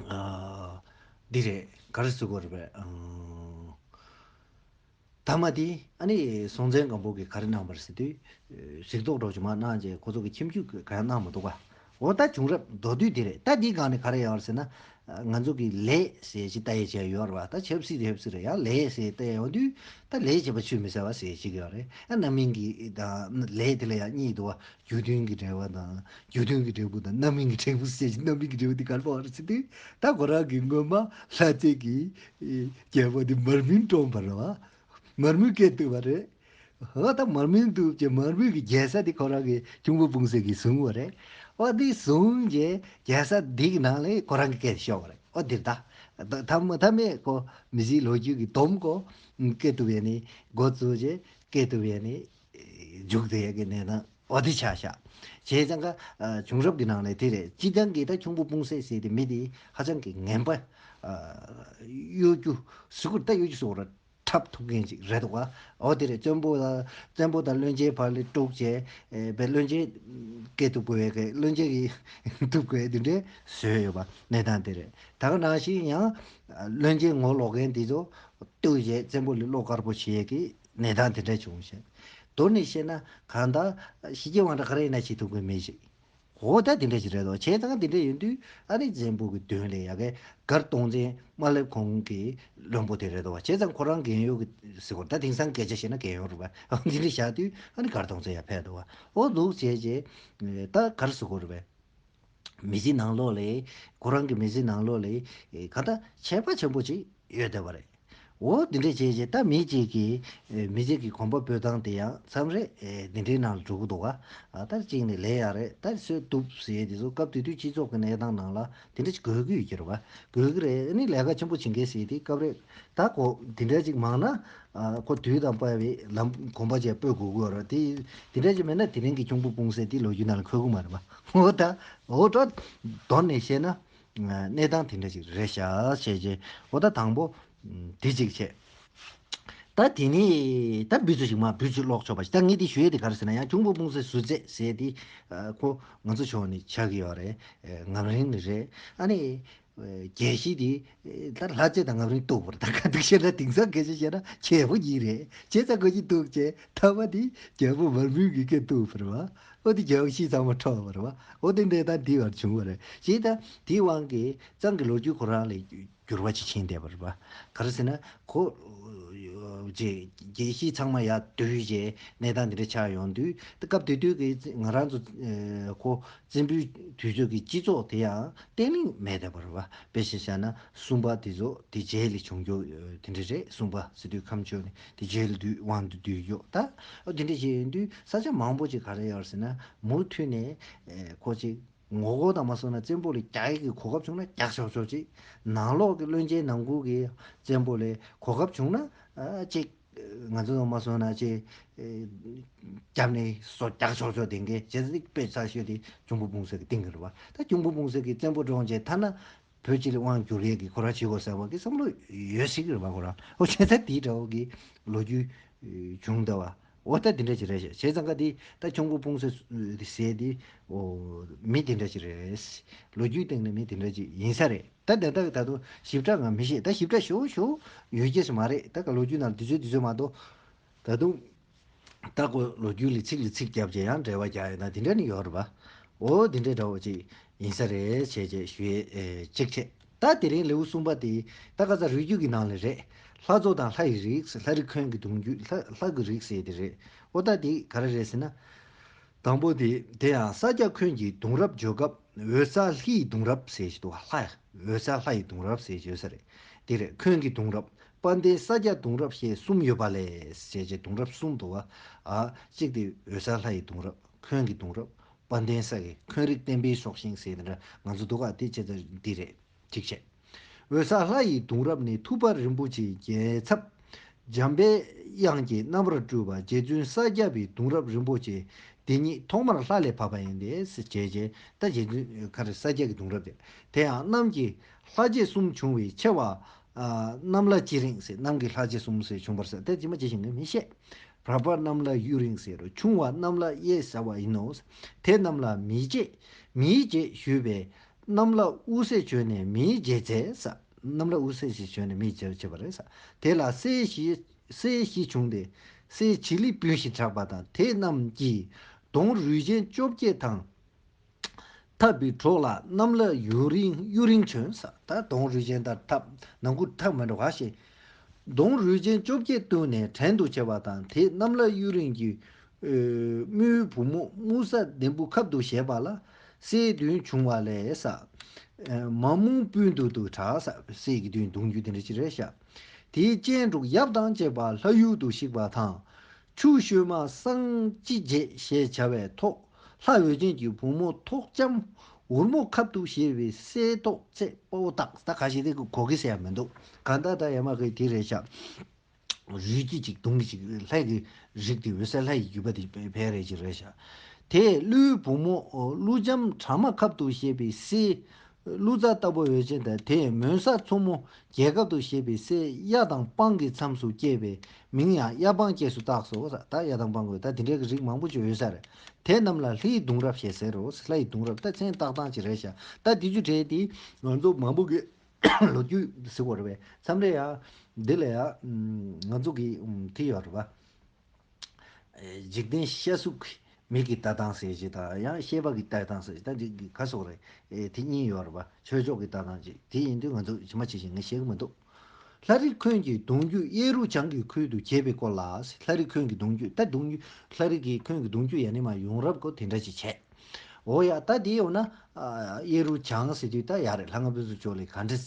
ཨ། འདི་རེད། ག་རེ་ཟེར་དགོས་རེད་པས། ཨང་། མཐའ་མ་དེ་ཨ་ནི་སྲོང་བཙན་སྒམ་པོ་གིས་ག་རེ་གནང་བ་རེད་ཟེར་དུས། ཨེ། གཟིགས་རྟོག་འདྲ་པོ་ཅིག་མར་གནང་བྱས། ཁོ་ཚོ་གིས་ཁྱིམ་རྒྱུད་གང་ཡང་གནང་མི་འདུག་ག། འོ་ད་བྱུང་རབས་མདོར་བསྡུས་དེ་རེད། ད་འདིའི་སྒང་ནས་ག་རེ་ཡོད་རེད་ཟེར་ན། ང་ཚོ་གི་ལས་ཟེར་ཅིག་ལྟ་ཡས་བྱས་ཡོད་རེད་བ། ད་ཆབ་སྲིད་དེ་ཆབ་སྲིད་རེད། ཡང་ལས་ཟེར་ལྟ་ཡས་ཡོང་དུས། ད་ལས་བྱེད་པ་ཆུད་མི་ཟ་བ་ཟེར་ཅིག་ཡོད་རེད། ཨ། རྣམ་སྨིན་གྱི་དང་ལས་དེ་ལ་ཡང་གཉིས་འདུག་བ། རྒྱུ་མཐུན་གྱི་འབྲས་བུ་དང་། རྒྱུ་མཐུན་གྱི་འབྲས་བུ་དང་རྣམ་སྨིན་གྱི་འབྲས་བུ་ཟེར་ཅིག། རྣམ་སྨིན་གྱི་འབྲས་བུ་དེ་ག་རེ་ཡོད་རེད་ཟེར་དུས། ད་ཁོ་རང་གིས་སྔོན་མ་ལྷ་རྩེ་གི་རྒྱལ་པོ་དེ་མར་མེ་བཀྲོངས་པ་རེད་བ། མར་མེ་སྐད་བཏུབ་པ་རེད། འོ་ད་མར་མེ་བཏུབ་བྱས། མར་མེ་གི་རྒྱལ་ས་དེ་ཁོ་རང་གི་ཁྱུང་པོ་སྤུངས་སའི་གིས་བཟུང་བ་རེད། འོ་དེ་བཟུང་བྱས་རྒྱལ་ས་དེ་གི་ནང་ལ་ཁོ་རང་གི་སྐད་ཤོར་བ་རེད། འོ་འདིར་ད། ད་མ་ད་མེད་ཁོ་མི་ཚེའི་ལོ་རྒྱུས་ཀྱི་སྡོམ་ཁོ་སྐད་བཏུབ་ཡས་ནས་འགོ་བཙུགས་བྱས། སྐད་བཏུབ་ཡས་ནས་མཇུག་བསྡུ་ཡས་ཀྱི་གནས་སྟངས་འོ་དེ་ཆགས་ཤག། བྱས་ཙང་ཀ། ཨ། བྱུང་རབས་ཀྱི་ནང་ལ་དེ་རེད། སྤྱིར་བཏང་གི་ད་ཁྱུང་པོ་སྤུངས་སའི་ཟེར་དེ་མི་དེ་ཧ་ཅང་གི་ངན་པ། ཨ། གཡོ་སྒྱུ་ཟེར་དགོས་རེད། ད་གཡོ་སྒྱུ་ཟེར་དགོས་རེད། འཁྲབ་ཐུབ་མཁན་ཅིག་རེད་འདུག་ག། འོ་དེ་རེད། བཙན་པོ་དང་། བཙན་པོ་དང་བློན་ཆེན་བར་ལ་དཀྲུགས་བྱས། ཨེ། བའི་བློན་ཆེན་སྐད་བཏུབ་དགོས་པའི་གི། བློན་ཆེན་གྱིས་བཏུབ་དགོས་དེ་འདྲའི་བཟོས་ཡོད་པ་གནས་སྟངས་དེ་རེད། ད་ག་ནང་བཞིན་ཡང་བློན་ཆེན་ངོ་ལོག་མཁན་དེ་ཚོ་བཏུལ་བྱས་བཙན་པོ་ལ་བློ་དཀར་པོ་བྱེད་ཡས་ཀྱི་གནས་སྟངས་དེ་འདྲ་བྱུང་ཞིང་། མདོར་ནས་བཤད་ན་གང་ལྟར་ཤེས་བྱའི་དབང་གྲགས་ག་རེ་ཡིན་ན་བྱེད་ཐུབ་མཁན་མི་ཞིག། འོ་ད་དེ་འདྲ་ཞིག་རེད་དོ། བྱས་ཙང་དེ་འདྲ་ཡིན་དུས་ཨ་ནི་བཙན་པོ་གི་མདུན་ལ་ཡ་གི་མགར་སྟོང་བཙན་དམར་ལེབ་ཁོང་གི་བློན་པོ་དེ་རེད་དོ། བྱས་ཙང་ཁོ་རང་རྒན་ཡོལ་གི་ཟེར་དགོས་རེད། ད་དེང་སང་སྐད་ཆ་བཤད་ན་རྒན་ཡོལ་རེད་པ། འདི་འདྲ་བཞག་དུས་ཨ་ནི་མགར་སྟོང་བཙན་ཡར་ཕེབས་འདུག་བ། འོ་འདུག་བྱས་བྱས་ད་ག་རེ་ཟེར་དགོས་རེད་པས། མི་ཚེ་ནང་ལོགས་ལ། ཁོ་རང་གི་མི་ཚེ་ནང་ལོགས་ལ་ག་ད་ཁྱད་པར་ཆེན་པོ་ཅིག་ཡོད་བསྡད་པ་རེད། འོ་འདི་འདྲས་བྱས་བྱས་ད་མི་གཅིག་གི་མི་ཚེ་གི་གོམ་པ་སྤོས་སྟངས་དེ་ཡང་མཚམས་རེ་འདི་འདྲའི་ནང་ལ་འགྲོ་གི་འདུག་ག། ད་གཅིག་ནས་ལས་ཡག་རེད། ད་སོས་གཏུབ་ཟེར་དེ་ཚོ་སྐབས་དེ་དུས་སྤྱི་ཚོགས་ཀྱི་གནས་སྟངས་ནང་ལ་དེ་འདྲ་ཅིག་དགོས་ཀྱི་ཡོད་ཀྱི་རེད་པ། དགོས་ཀྱི་རེད། ཨ་ནི་ལས་ཀ་ཆེན་པོ་བྱེད་མཁན་ཟེར་དེ་སྐབས་རེ་ད་གོ་དེ་འདྲ་ཅིག་མང་ན། ཨ། ཁོ་དུས་དང་བབས་པའི་ལམ་གོམ་པ་བྱས་སྤོ་དགོས་ཀྱི་ཡོད་རེད། དེ་དེ་འདྲ་ཅིག་མེད་ན་དེ་རིང་གི་ཁྱུང་པོ་སྤུངས་སའི་དེ་ལོ་རྒྱུས་ནང་ལ་འཁོད་ཀྱི་མ་རེད་པ། འོ་ད། འོ་ད་མདོར་ནས་བཤད་ན། གནས་སྟངས་དེ་འདྲ་ཅིག་རེད་ཤག་བྱས་རྗེས། འོ་ད་དང་པོ་དེ་གཅིག་བྱས། ད་དེ་ནས་ད་འབུ་ཚུགས་ཤིག་མ་འབུ་ཚུགས་ལོག་ཆོག་པ་ཞིག། ད་ངས་དེ་ཞུ་ཡས་དེ་ག་རེ་ཟེར་ན། ཡང་ཁྱུང་པོ་སྤུངས་སའི་ཟུར་མཛད་ཟེར་དེ། ཨ། ཁོ་ང་ཚོ་ཕྱོགས་ནས་ཆགས་ཀྱི་ཡོད་རེད། ངམ་རིང་ནས་རེད། ཨ་ནི། རྒྱལ་གཞིས་དེ་ད་ལྷ་རྩེ་དང་ངམ་རིང་གཏུགས་པ་རེད། ད་ག་འདུག་བཤད་ན་དེང་སང་སྐད་ཆ་བཤད་ན་བྱས་པོ་གཉིས་རེད། བྱས་ཙང་ཁོ་གཉིས་གཏུགས་བྱས་མཐའ་མ་དེ་རྒྱལ་པོ་མར་མེ་གི་སྐད་གཏུགས་པ་རེད་བ། ཨོ་དེ་རྒྱལ་གཞིས་ཚང་མ་འཕྲོག་པ་རེད་བ། ཨོ་དེ་འདྲ་ད་འདི་བར་བྱུང་བ་རེད། བྱས་ད་དེའི་དབང་གིས་གཙང་གི་ལོ་རྒྱུས་ཁོ་རང་ལ་འགྱུར་བ་ཅིག་ཕྱིན་བསྡད་པ་རེད་བ། ག་རེ་ཟེར་ན་ཁོ། རྒྱལ་རྒྱལ་གཞིས་ཚང་མ་ཡར་བསྡུས་བྱས་གནས་སྟངས་འདི་འདྲ་ཆགས་ཡོང་དུས། ད་སྐབས་དེ་དུས་ཀྱི་ང་རང་ཚོ་ཁོ། བཙན་པོའི་དུས་ཚོད་ཀྱི་སྤྱི་ཚོགས་དེ་ཡང་བརྟན་ལྷིང་མེད་བསྡད་པ་རེད་བ། དཔེ་བཞག་བཞག་ན་སུམ་པ་དེ་ཚོ་དེ་རྗེས་ལ་བྱུང་རྒྱུ་དེ་འདྲ་རེད། སུམ་པ་ཟེར་དུས་ཁམས་ཕྱོགས་ནས་དེ་རྗེས་ལ་བསྡུས། དབང་དུ་བསྡུས་རྒྱུ། ད་འོ་དེ་འདྲ་ཞིག་ཡིན་དུས་ས་ཆ་མང་པོ་ཅིག་ག་རེ་ཡོད་ཟེར་ན། མུ་མཐུད་ནས་ཁོ་ཅིག་ངོ་རྒོལ་དང་མ་སོང་ན་བཙན་པོ་ལ་རྒྱག་ཡག་གི་གོ་སྐབས་བྱུང་ན་རྒྱག་ཆོག་ཆོག་ཅིག། ནང་ལོགས་ཀྱི་བློན་ཆེན་ནང་ཁུལ་གྱི་བཙན་པོ་ལ་གོ་སྐབས་བྱུང་ན་ཅིག་ང་ཚོ་ཚང་མ་སོང་ན་ཅེ་རྒྱབ་ནས་སོ་རྒྱག་ཆོག་ཆོག་དེང་གི་བྱས་ཙང་དཔེ་ཆ་ཤོད་དེ་གྱོང་པོ་སྤུངས་ས་གི་སྟེང་གི་རེད་བ། ད་གྱོང་པོ་སྤུངས་ས་གི་བཙན་པོ་བཀྲོངས་རྗེས་ཐ་ན་བོད་སྤྱི་ལ་དབང་བསྒྱུར་ཡས་ཀྱི་ཁོ་རང་བྱེད་དགོས་ཟེར་བ་གི་བསམ་བློ་ཡོད་ཞིག་རེད་བ་ཁོ་རང་། འོ་བྱས་ཙང་དེའི་འདྲ་བོ་གི་ལོ་རྒྱུས་བྱུང་འདུག་བ། འོ་ད་དེ་འདྲ་ཅིག་རེད་ཤག་བྱས་ཙང་ག་དེ་ད་གྱོང་པོ་སྤུངས་ས་ཟེར་དེ་འོ་མི་དེ་འདྲ་ཅིག་རེད། ལོ་རྒྱུས་སྟེང་ནས་མི་དེ་འདྲ་ཅིག་ཡིན་ས་རེད། ད་དེ་དག་ད་དུང་ཞིབ་ཕྲ་ང་མི་ཤེས། ད་ཞིབ་ཕྲ་ཞུ་ཞུ་ཡོད་རྒྱུ་ཞིག་མ་རེད། ད་ག་ལོ་རྒྱུས་ནང་དུས་ཚོད་དུས་ཚོད་མ་གཏོགས་ད་དུང་ད་གོ་ལོ་རྒྱུས་ལ་ཚིག་ལ་ཚིག་རྒྱབ་བྱས་ཡང་འགྲེལ་བ་རྒྱག་ཡོད་ན་དེ་འདྲ་ནི་ཡོད་རེད་པ། འོ་དེ་འདྲའི་འདྲ་བོ་ཅིག་ཡིན་ས་རེད་བྱས་བྱས་ཞུ་ཡས་གཅིག་བྱས། ད་དེ་རིང་ལེའུ་གསུམ་པ་དེ་ད་ག་ས་རུས་རྒྱུད་ཀྱི་ནང་ལ་རེད། ལྷ་མཚོ་དང་ལྷ་ཡི་རིགས། ལྷ་རིགས་འཁོན་གྱི་གདུང་རྒྱུད། ལྷ་ལྷ་གི་རིགས་ཟེར་དེ་རེད། འོ་ད་དེ་ག་རེ་རེད་ཟེར་ན། དང་པོ་དེ་དེ་ཡང་ས་སྐྱ་འཁོན་གྱི་གདུང་རབས་བརྗོད་སྐབས་འོད་གསལ་ལྷའི་གདུང་རབས་ཟེར་ཞིག་འདུག་ལྷ་འོད་གསལ་ལྷ་ཡི་གདུང་རབས་ཟེར་ཞིག་ཡོད་ས་རེད། དེ་རེད། འཁོན་གྱི་གདུང་རབས་དཔལ་ལྡན་ས་སྐྱ་གདུང་རབས་ཞེས་གསུམ་ཡོད་པ་ལས་ཟེར་བྱས་གདུང་རབས་གསུམ་འདུག་བ། ཨ་གཅིག་དེ་འོད་གསལ་ལྷ་ཡི་གདུང་རབས། འཁོན་གྱི་གདུང་རབས། དཔལ་ལྡན་ས་སྐྱའི་འཁོན་རིགས་བསྟན་པའི་སྲོག་ཤིང་ཟེར་དེ་འདྲ་ང་ཚོ་འདུག་ག་དེ་བྱས་ཙང་འདི་རེད། གཅིག་བྱས། འོད་གསལ་ལྷ་ཡི་གདུང་རབས་ནི་ཐུབ་པ་རིན་པོ་ཆེའི་རྒྱལ་ཚབ་འཇམ་པའི་དབྱངས་ཀྱི་རྣམ་པར་སྤྲུལ་པ་རྗེ་བཙུན་ས་སྐྱ་པའི་གདུང་རབས་རིན་པོ་ཆེ་དེ་ཉིད་ཐོག་མར་ལྷ་ལས་བབས་པ་ཡིན་ཏེ་ཟེར་བྱས་བྱས། ད་རྗེ་བཙུན་ག་རེ་ས་སྐྱ་གི་གདུང་རབས་དེ། དེ་ཡང་གནམ་གྱི་ལྷ་རྗེ་གསུམ་བྱུང་བའི་ཆེ་བ། ཨ་གནམ་ལྷ་སྤྱི་རིང་ཟེར། གནམ་གྱི་ལྷ་རྗེ་གསུམ་ཟེར་བྱུང་བར་ཟེར། དེ་ཇི་མ་ཇི་བཞིན་ངས་མི་ཤེས། བྲག་པ་གནམ་ལྷ་གཡུ་རིང་ཟེར་རོ། ཆུང་བ་གནམ་ལྷ་གཡས་ཟེར་བ་ཡིན་ནོ། དེ་རྣམས་ལ་མིའི་རྗེ། མིའི་རྗེ་ཞུས་པས། གནམ་ལྷ་དབུ་སྲས་བྱོན་ནས་མིའི་རྗེ་མཛད་ས། གནམ་ལྷ་དབུ་སྲས་ཤིག་བྱོན་ནས་མིའི་རྗེ་བྱེད་པ་རེད་ས། དེ་ལ་སྲས་བཞི། སྲས་བཞི་བྱུང་སྟེ། སྲས་བྱི་ལི་སྤུན་བཞི་གྲགས་པ་དང་། དེ་རྣམས་ཀྱིས་གདོང་རུས་ཆེན་བཅོ་བརྒྱད་དང་། འཐབ་པའི་གྲོགས་ལ་གནམ་ལྷ་གཡུ་རིང་གཡུ་རིང་བྱོན་ས། ད་གདོང་རུས་ཆེན་དང་འཐབ། ནང་ཁུལ་འཐབ་མི་འགྲོ་བ་ཞེས། གདོང་རུས་ཆེན་བཅོ་བརྒྱད་བཏུང་ནས་བྲན་དུ་བྱས་པ་དང་། དེ་གནམ་ལྷ་གཡུ་རིང་གི་ཨེ་དམུའི་བུ་མོ་དམུ་ས་ལྡེམ་བུ་ཁབ་ཏུ་བཞེས་པ་ལ་སྲས་བདུན་བྱུང་བ་ལས་ས། ཨེ་མ་མོ་སྤུན་དུ་དུ་གྲགས་ས། སྲས་ཀྱི་བདུན་གདུང་རྒྱུད་དེ་འདྲ་ཅིག་རེད་ཤག་དེའི་སྤྱན་དྲུག་ཡབ་དང་བཅས་པ་ལྷ་ཡུལ་དུ་གཤེགས་པ་དང་། ཆུ་ཤོད་མ་སངས་ཅི་རྗེ་ཞེས་བྱ་བའི་ཐོག་ལྷ་འོད་ཅན་གྱི་བུ་མོ་ཐོག་ལྕམ་འུར་མོ་ཁབ་ཏུ་བཞེས་པའི་སྲས་ཐོག་བརྩེགས་དཔའ་བོ་རྟགས། ད་ག་ཞིག་དེ་གོ་གི་ཟེར་ཡ་མི་འདུག་གང་ལྟར་ད་ཡ་མ་གི་དེ་རེད་ཤག་རུས་ཀྱི་ཅིག་གདུང་གི་ཅིག་ལྷ་གི་རིགས་དེ་འོད་གསལ་ལྷ་ཡི་བརྒྱུད་པ་དེ་ཕལ་རེ་ཅིག་རེད་ཤག་དེས་ཀླུའི་བུ་མོ་ཀླུ་ལྕམ་དྲ་མ་ཁབ་ཏུ་བཞེས་པའི་སྲས། ཀླུ་རྩ་ལྟ་བུ་འོད་ཅན་དང་། དེས་མོན་ས་མཚོ་མོ་རྒྱལ་ཁབ་ཏུ་བཞེས་པའི་སྲས་གཡའ་དང་སྤང་གི་མཚམས་སུ་སྐྱེས་པས་མིང་ཡང་གཡའ་སྤང་སྐྱེས་སུ་བཏགས་སོ། ད་གཡའ་དང་སྤང་གི་ད་དེ་འདྲའི་གི་རིགས་མང་པོ་ཅིག་ཡོད་ས་རེད། དེ་རྣམས་ལ་ལྷའི་གདུང་རབས་ཞེས་ཟེར་རོ། ལྷ་ཡི་གདུང་རབས་ད་མཚན་བཏགས་སྟངས་ཅིག་རེད་ཤག་ད་དེ་ཚོ་གྲས་དེ་ང་ཚོ་མང་པོ་གི་ལོ་རྒྱུས་ཟེར་བ་རེད་པས། མཚམས་རེ་ཡང་འདི་ལ་ཡང་ང་ཚོ་གི་དེ་ཡོད་རེད་པ། འཇིག་རྟེན་བཤད་སྲོལ་གྱི་མི་གི་ལྟ་སྟངས་ཟེར་གྱི་དང་ཡང་བཤད་པ་གི་ལྟ་སྟངས་ཟེར་གྱི་ད་འདི་ག་སོགས་རེད། དེ་གཉིས་ཡོད་རེད་པ། ཆོས་ཕྱོགས་ཀྱི་ལྟ་སྟངས་ཅིག་དེ་ཡིན་དུས་ང་ཚོ་ཇི་མ་ཇི་བཞིན་ངས་བཤད་གི་མི་འདུག་ལྷ་རིགས་འཁོན་གྱི་གདུང་རྒྱུད་གཡས་རུ་བྱང་གི་ཁུལ་དུ་གྱེས་པའི་སྐོར་ལ། ལྷ་རིགས་འཁོན་གྱི་གདུང་རྒྱུད་ད་གདུང་རྒྱུད་ལྷ་རིགས་ཀྱི་འཁོན་གྱི་གདུང་རྒྱུད་ཡ་ནི་མ་ཡོང་རབས་གོ་དེ་འདྲ་ཅིག་བྱས། འོ་ཡ་ད་དེ་ཡོང་ན་གཡས་རུ་བྱང་ཟེར་དུས་ད་ཡ་རེད། ལྷ་ང་ཕུན་སུམ་ཚོགས་ལས་ག་འདྲ་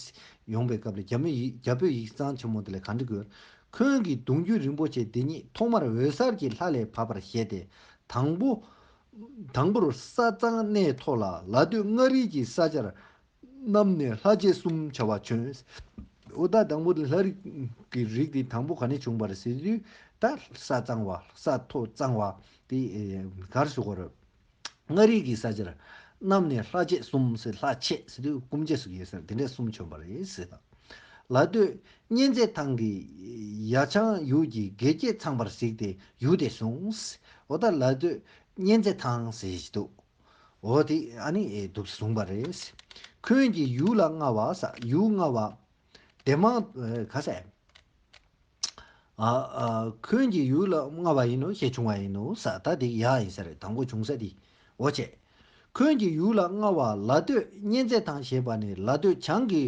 ཡོང་པའི་སྐབས་ལ་རྒྱ་མི་ཡིག་རྒྱ་བོད་ཡིག་ཚང་ཆེན་མོ་དེ་ལས་ག་འདྲ་དགོས། འཁོན་གྱི་གདུང་རྒྱུད་རིན་པོ་ཆེ་འདི་ཉིད་ཐོག་མར་འོད་གསལ་གྱི་ལྷ་ལས་བབས་པར་བཞེད་དེ། དང་པོ། དང་པོར་ས་གཙང་གནས་མཐོ་ལ་ལ་སྟོད་མངའ་རིས་ཀྱི་ས་ཆར་གནམ་ནས་ལྷ་རྗེ་གསུམ་བྱ་བ་བྱོན། འོ་ད་དང་པོ་ལྷ་རིགས་ཀྱི་རིགས་དེ་དང་པོ་ག་ནས་བྱུང་བ་རེད་ཟེར་དུས་ད་ས་གཙང་བ་ས་མཐོ་གཙང་བ་དེ་གར་སུ་གོ་རེད། མངའ་རིས་ཀྱི་ས་ཆར་གནམ་ནས་ལྷ་རྗེ་གསུམ་ཟེར་ལྷ་ཆེ་ཟེར་དུས་སྐུ་མཆེད་སུ་ཡོད་ཟེར་དེ་འདྲས་གསུམ་བྱོན་པ་རེད་ཟེར་དང་། ལ་སྟོད་གཉན་ཚད་ཐང་གི་ཡ་བྱང་ཡུལ་གྱི་དགེ་བསྐྱེད་ཚངས་པར་གཟིགས་ཏེ་ཡུལ་དེ་བཟུང་། འོ་ད་ལ་སྟོད་གཉན་ཚད་ཐང་ཟེར་ཞིག་འདུག་འོ་དེ་ཨ་ནི་འདུག་བཟུང་བ་རེད། འཁོན་གྱི་ཡུལ་ལ་མངའ་བ་ས་ཡུལ་མངའ་བ་དེ་མང་ག་ས། ཨ་ཨ་འཁོན་གྱི་ཡུལ་ལ་མངའ་བ་ཡིན་ནོ་ཞེས་བྱུང་བ་ཡིན་ནོ་ས། ད་དེ་ཡག་ཡིན་ས་རེད། དང་པོ་བྱུང་ས་དེ་འོ་བྱས། འཁོན་གྱི་ཡུལ་ལ་མངའ་བ་ལ་སྟོད་གཉན་ཚད་ཐང་ཞེས་པ་ནི་ལ་སྟོད་བྱང་གི་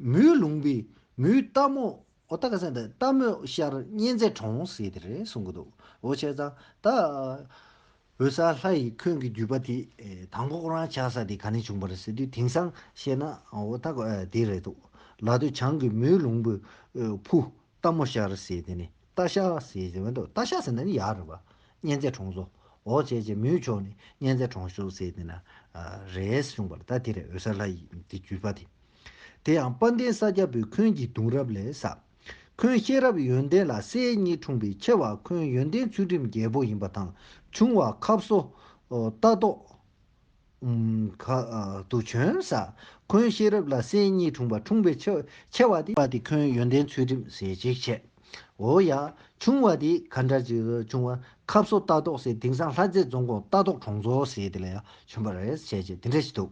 མུའི་ལུང་པའི་མུའི་རྟ་མོ་འོ་ད་ག་ས་འདི་རྟ་མོ་ཤར་གཉན་ཚད་གྲོང་ཟེར་དེ་རེད་གསུང་གི་འདུག་འོ་བྱས་ཙང་ད། འོད་གསལ་ལྷ་ཡི་འཁོན་གྱི་བརྒྱུད་པ་དེ་དང་པོ་ཁོ་རང་ཆགས་ས་དེ་ག་ནས་བྱུང་བ་རེད་ཟེར་དུས་དེང་སང་བཤད་ན་འོ་ད་གོ་དེ་རེད་འདུག་ལ་སྟོད་བྱང་གི་མུའི་ལུང་པའི་ཕུ་རྟ་མོ་ཤར་ཟེར་དེ་ནི་རྟ་ཤར་ཟེར་དེ་མི་འདུག་རྟ་ཤར་ཟེར་ན་ནི་ཡག་རེད་པ། གཉན་ཚད་གྲོང་ཚོ་འོ་བྱས་བྱས་མུའི་ཕྱོགས་ནི་གཉན་ཚད་གྲོང་ཚོ་ཟེར་དེ་ན་རེད་གསུངས་པ་རེད། ད་དེ་རེད་འོད་གསལ་ལྷ་ཡི་དེ་བརྒྱུད་པ་དེ། དེ་ཡང་དཔལ་ལྡན་ས་སྐྱ་པའི་འཁོན་གྱི་གདུང་རབས་ལས་ས། འཁོན་ཤེས་རབ་ཡོན་ཏན་ལ་སྲས་གཉིས་འཁྲུངས་པའི་ཆེ་བ་འཁོན་ཡོན་ཏན་ཚུལ་ཁྲིམས་རྒྱལ་པོ་ཡིན་པ་དང་། ཆུང་བ་ཁབ་སོ་ལྟ་རྟོག་ཨུམ། ཁ་ཨ་དུ་བྱོན་ས། འཁོན་ཤེས་རབ་ལ་སྲས་གཉིས་འཁྲུངས་པ། འཁྲུངས་པའི་ཆེ་ཆེ་བ་དེ་བ་དེ་འཁོན་ཡོན་ཏན་ཚུལ་ཁྲིམས་ཟེར་ཅིག་བྱས། འོ་ཡ། ཆུང་བ་དེ་ག་འདྲ་ཅིག་ཆུང་བ་ཁབ་སོ་ལྟ་རྟོག་ཟེར། དེང་སང་ལྷ་རྩེ་རྫོང་ཁོངས་ལྟ་རྟོག་གྲོང་ཚོ་ཟེར་དེ་ལ་ཡ་བྱོན་པ་རེད་བྱས་བྱས་དེ་འདྲ་ཞིག་འདུག་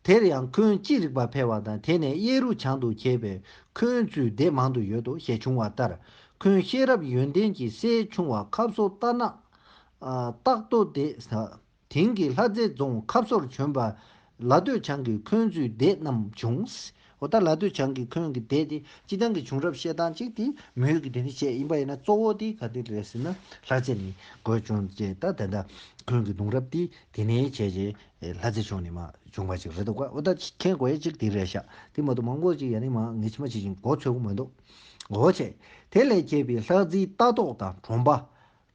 དེར་ཡང་འཁོན་ཅི་རིགས་པ་འཕེལ་བ་དང་། དེ་ནས་གཡས་རུ་བྱང་དུ་གྱེས་པས་འཁོན་བཙུན་སྡེ་མང་དུ་ཡོད་དོ་ཞེས་བྱུང་བ་ལྟར། འཁོན་ཤེས་རབ་ཡོན་ཏན་གྱི་སྲས་ཆུང་བ་ཁབ་སོ་ལྟ་ན་ཨ་རྟག་ཏུ་སྡེ་ས། དེང་གི་ལྷ་རྩེ་རྫོང་ཁབ་སོར་བྱོན་པ་ལ་སྟོད་བྱང་གི་འཁོན་བཙུན་སྡེ་རྣམས་བྱུང་། འོ་ད་ལ་སྟོད་བྱང་གི་འཁོན་གྱི་སྡེ་དེ་སྤྱི་བཏང་གི་བྱུང་རབས་བཤད་སྟངས་གཅིག་དེ་མོས་ཀྱི་དེ་ནི་བཤད་ཡིན་པ་ཡིན་ན། གཙོ་བོ་དེ་ག་དེ་རེད་ཟེར་ན་ལྷ་རྩེ་ནས་འགོ་བྱུང་རྗེས་ད་ད་ལྟ་འཁོན་གྱི་གདུང་རབས་དེ་དེ་ནས་བྱས་རྗེས་ལྷ་རྩེ་ཕྱོགས་ནས་མ་བྱུང་བ་ཅིག་རེད་འདུག་ག་འོ་ད་མཁྱེན་དགོས་ཡ་གཅིག་དེ་རེད་ཤག་དེ་མ་གཏོགས་མང་པོ་ཅིག་ཡ་ནི་མ་ངས་ཕྱི་མ་ཅིག་ཅིག་མགོ་ཚོད་ཀྱི་མི་འདུག་འོ་བྱས། དེ་ལས་གྱེས་པའི་ལྷ་རྩེའི་ལྟ་རྟོག་དང་གྲོང་པ།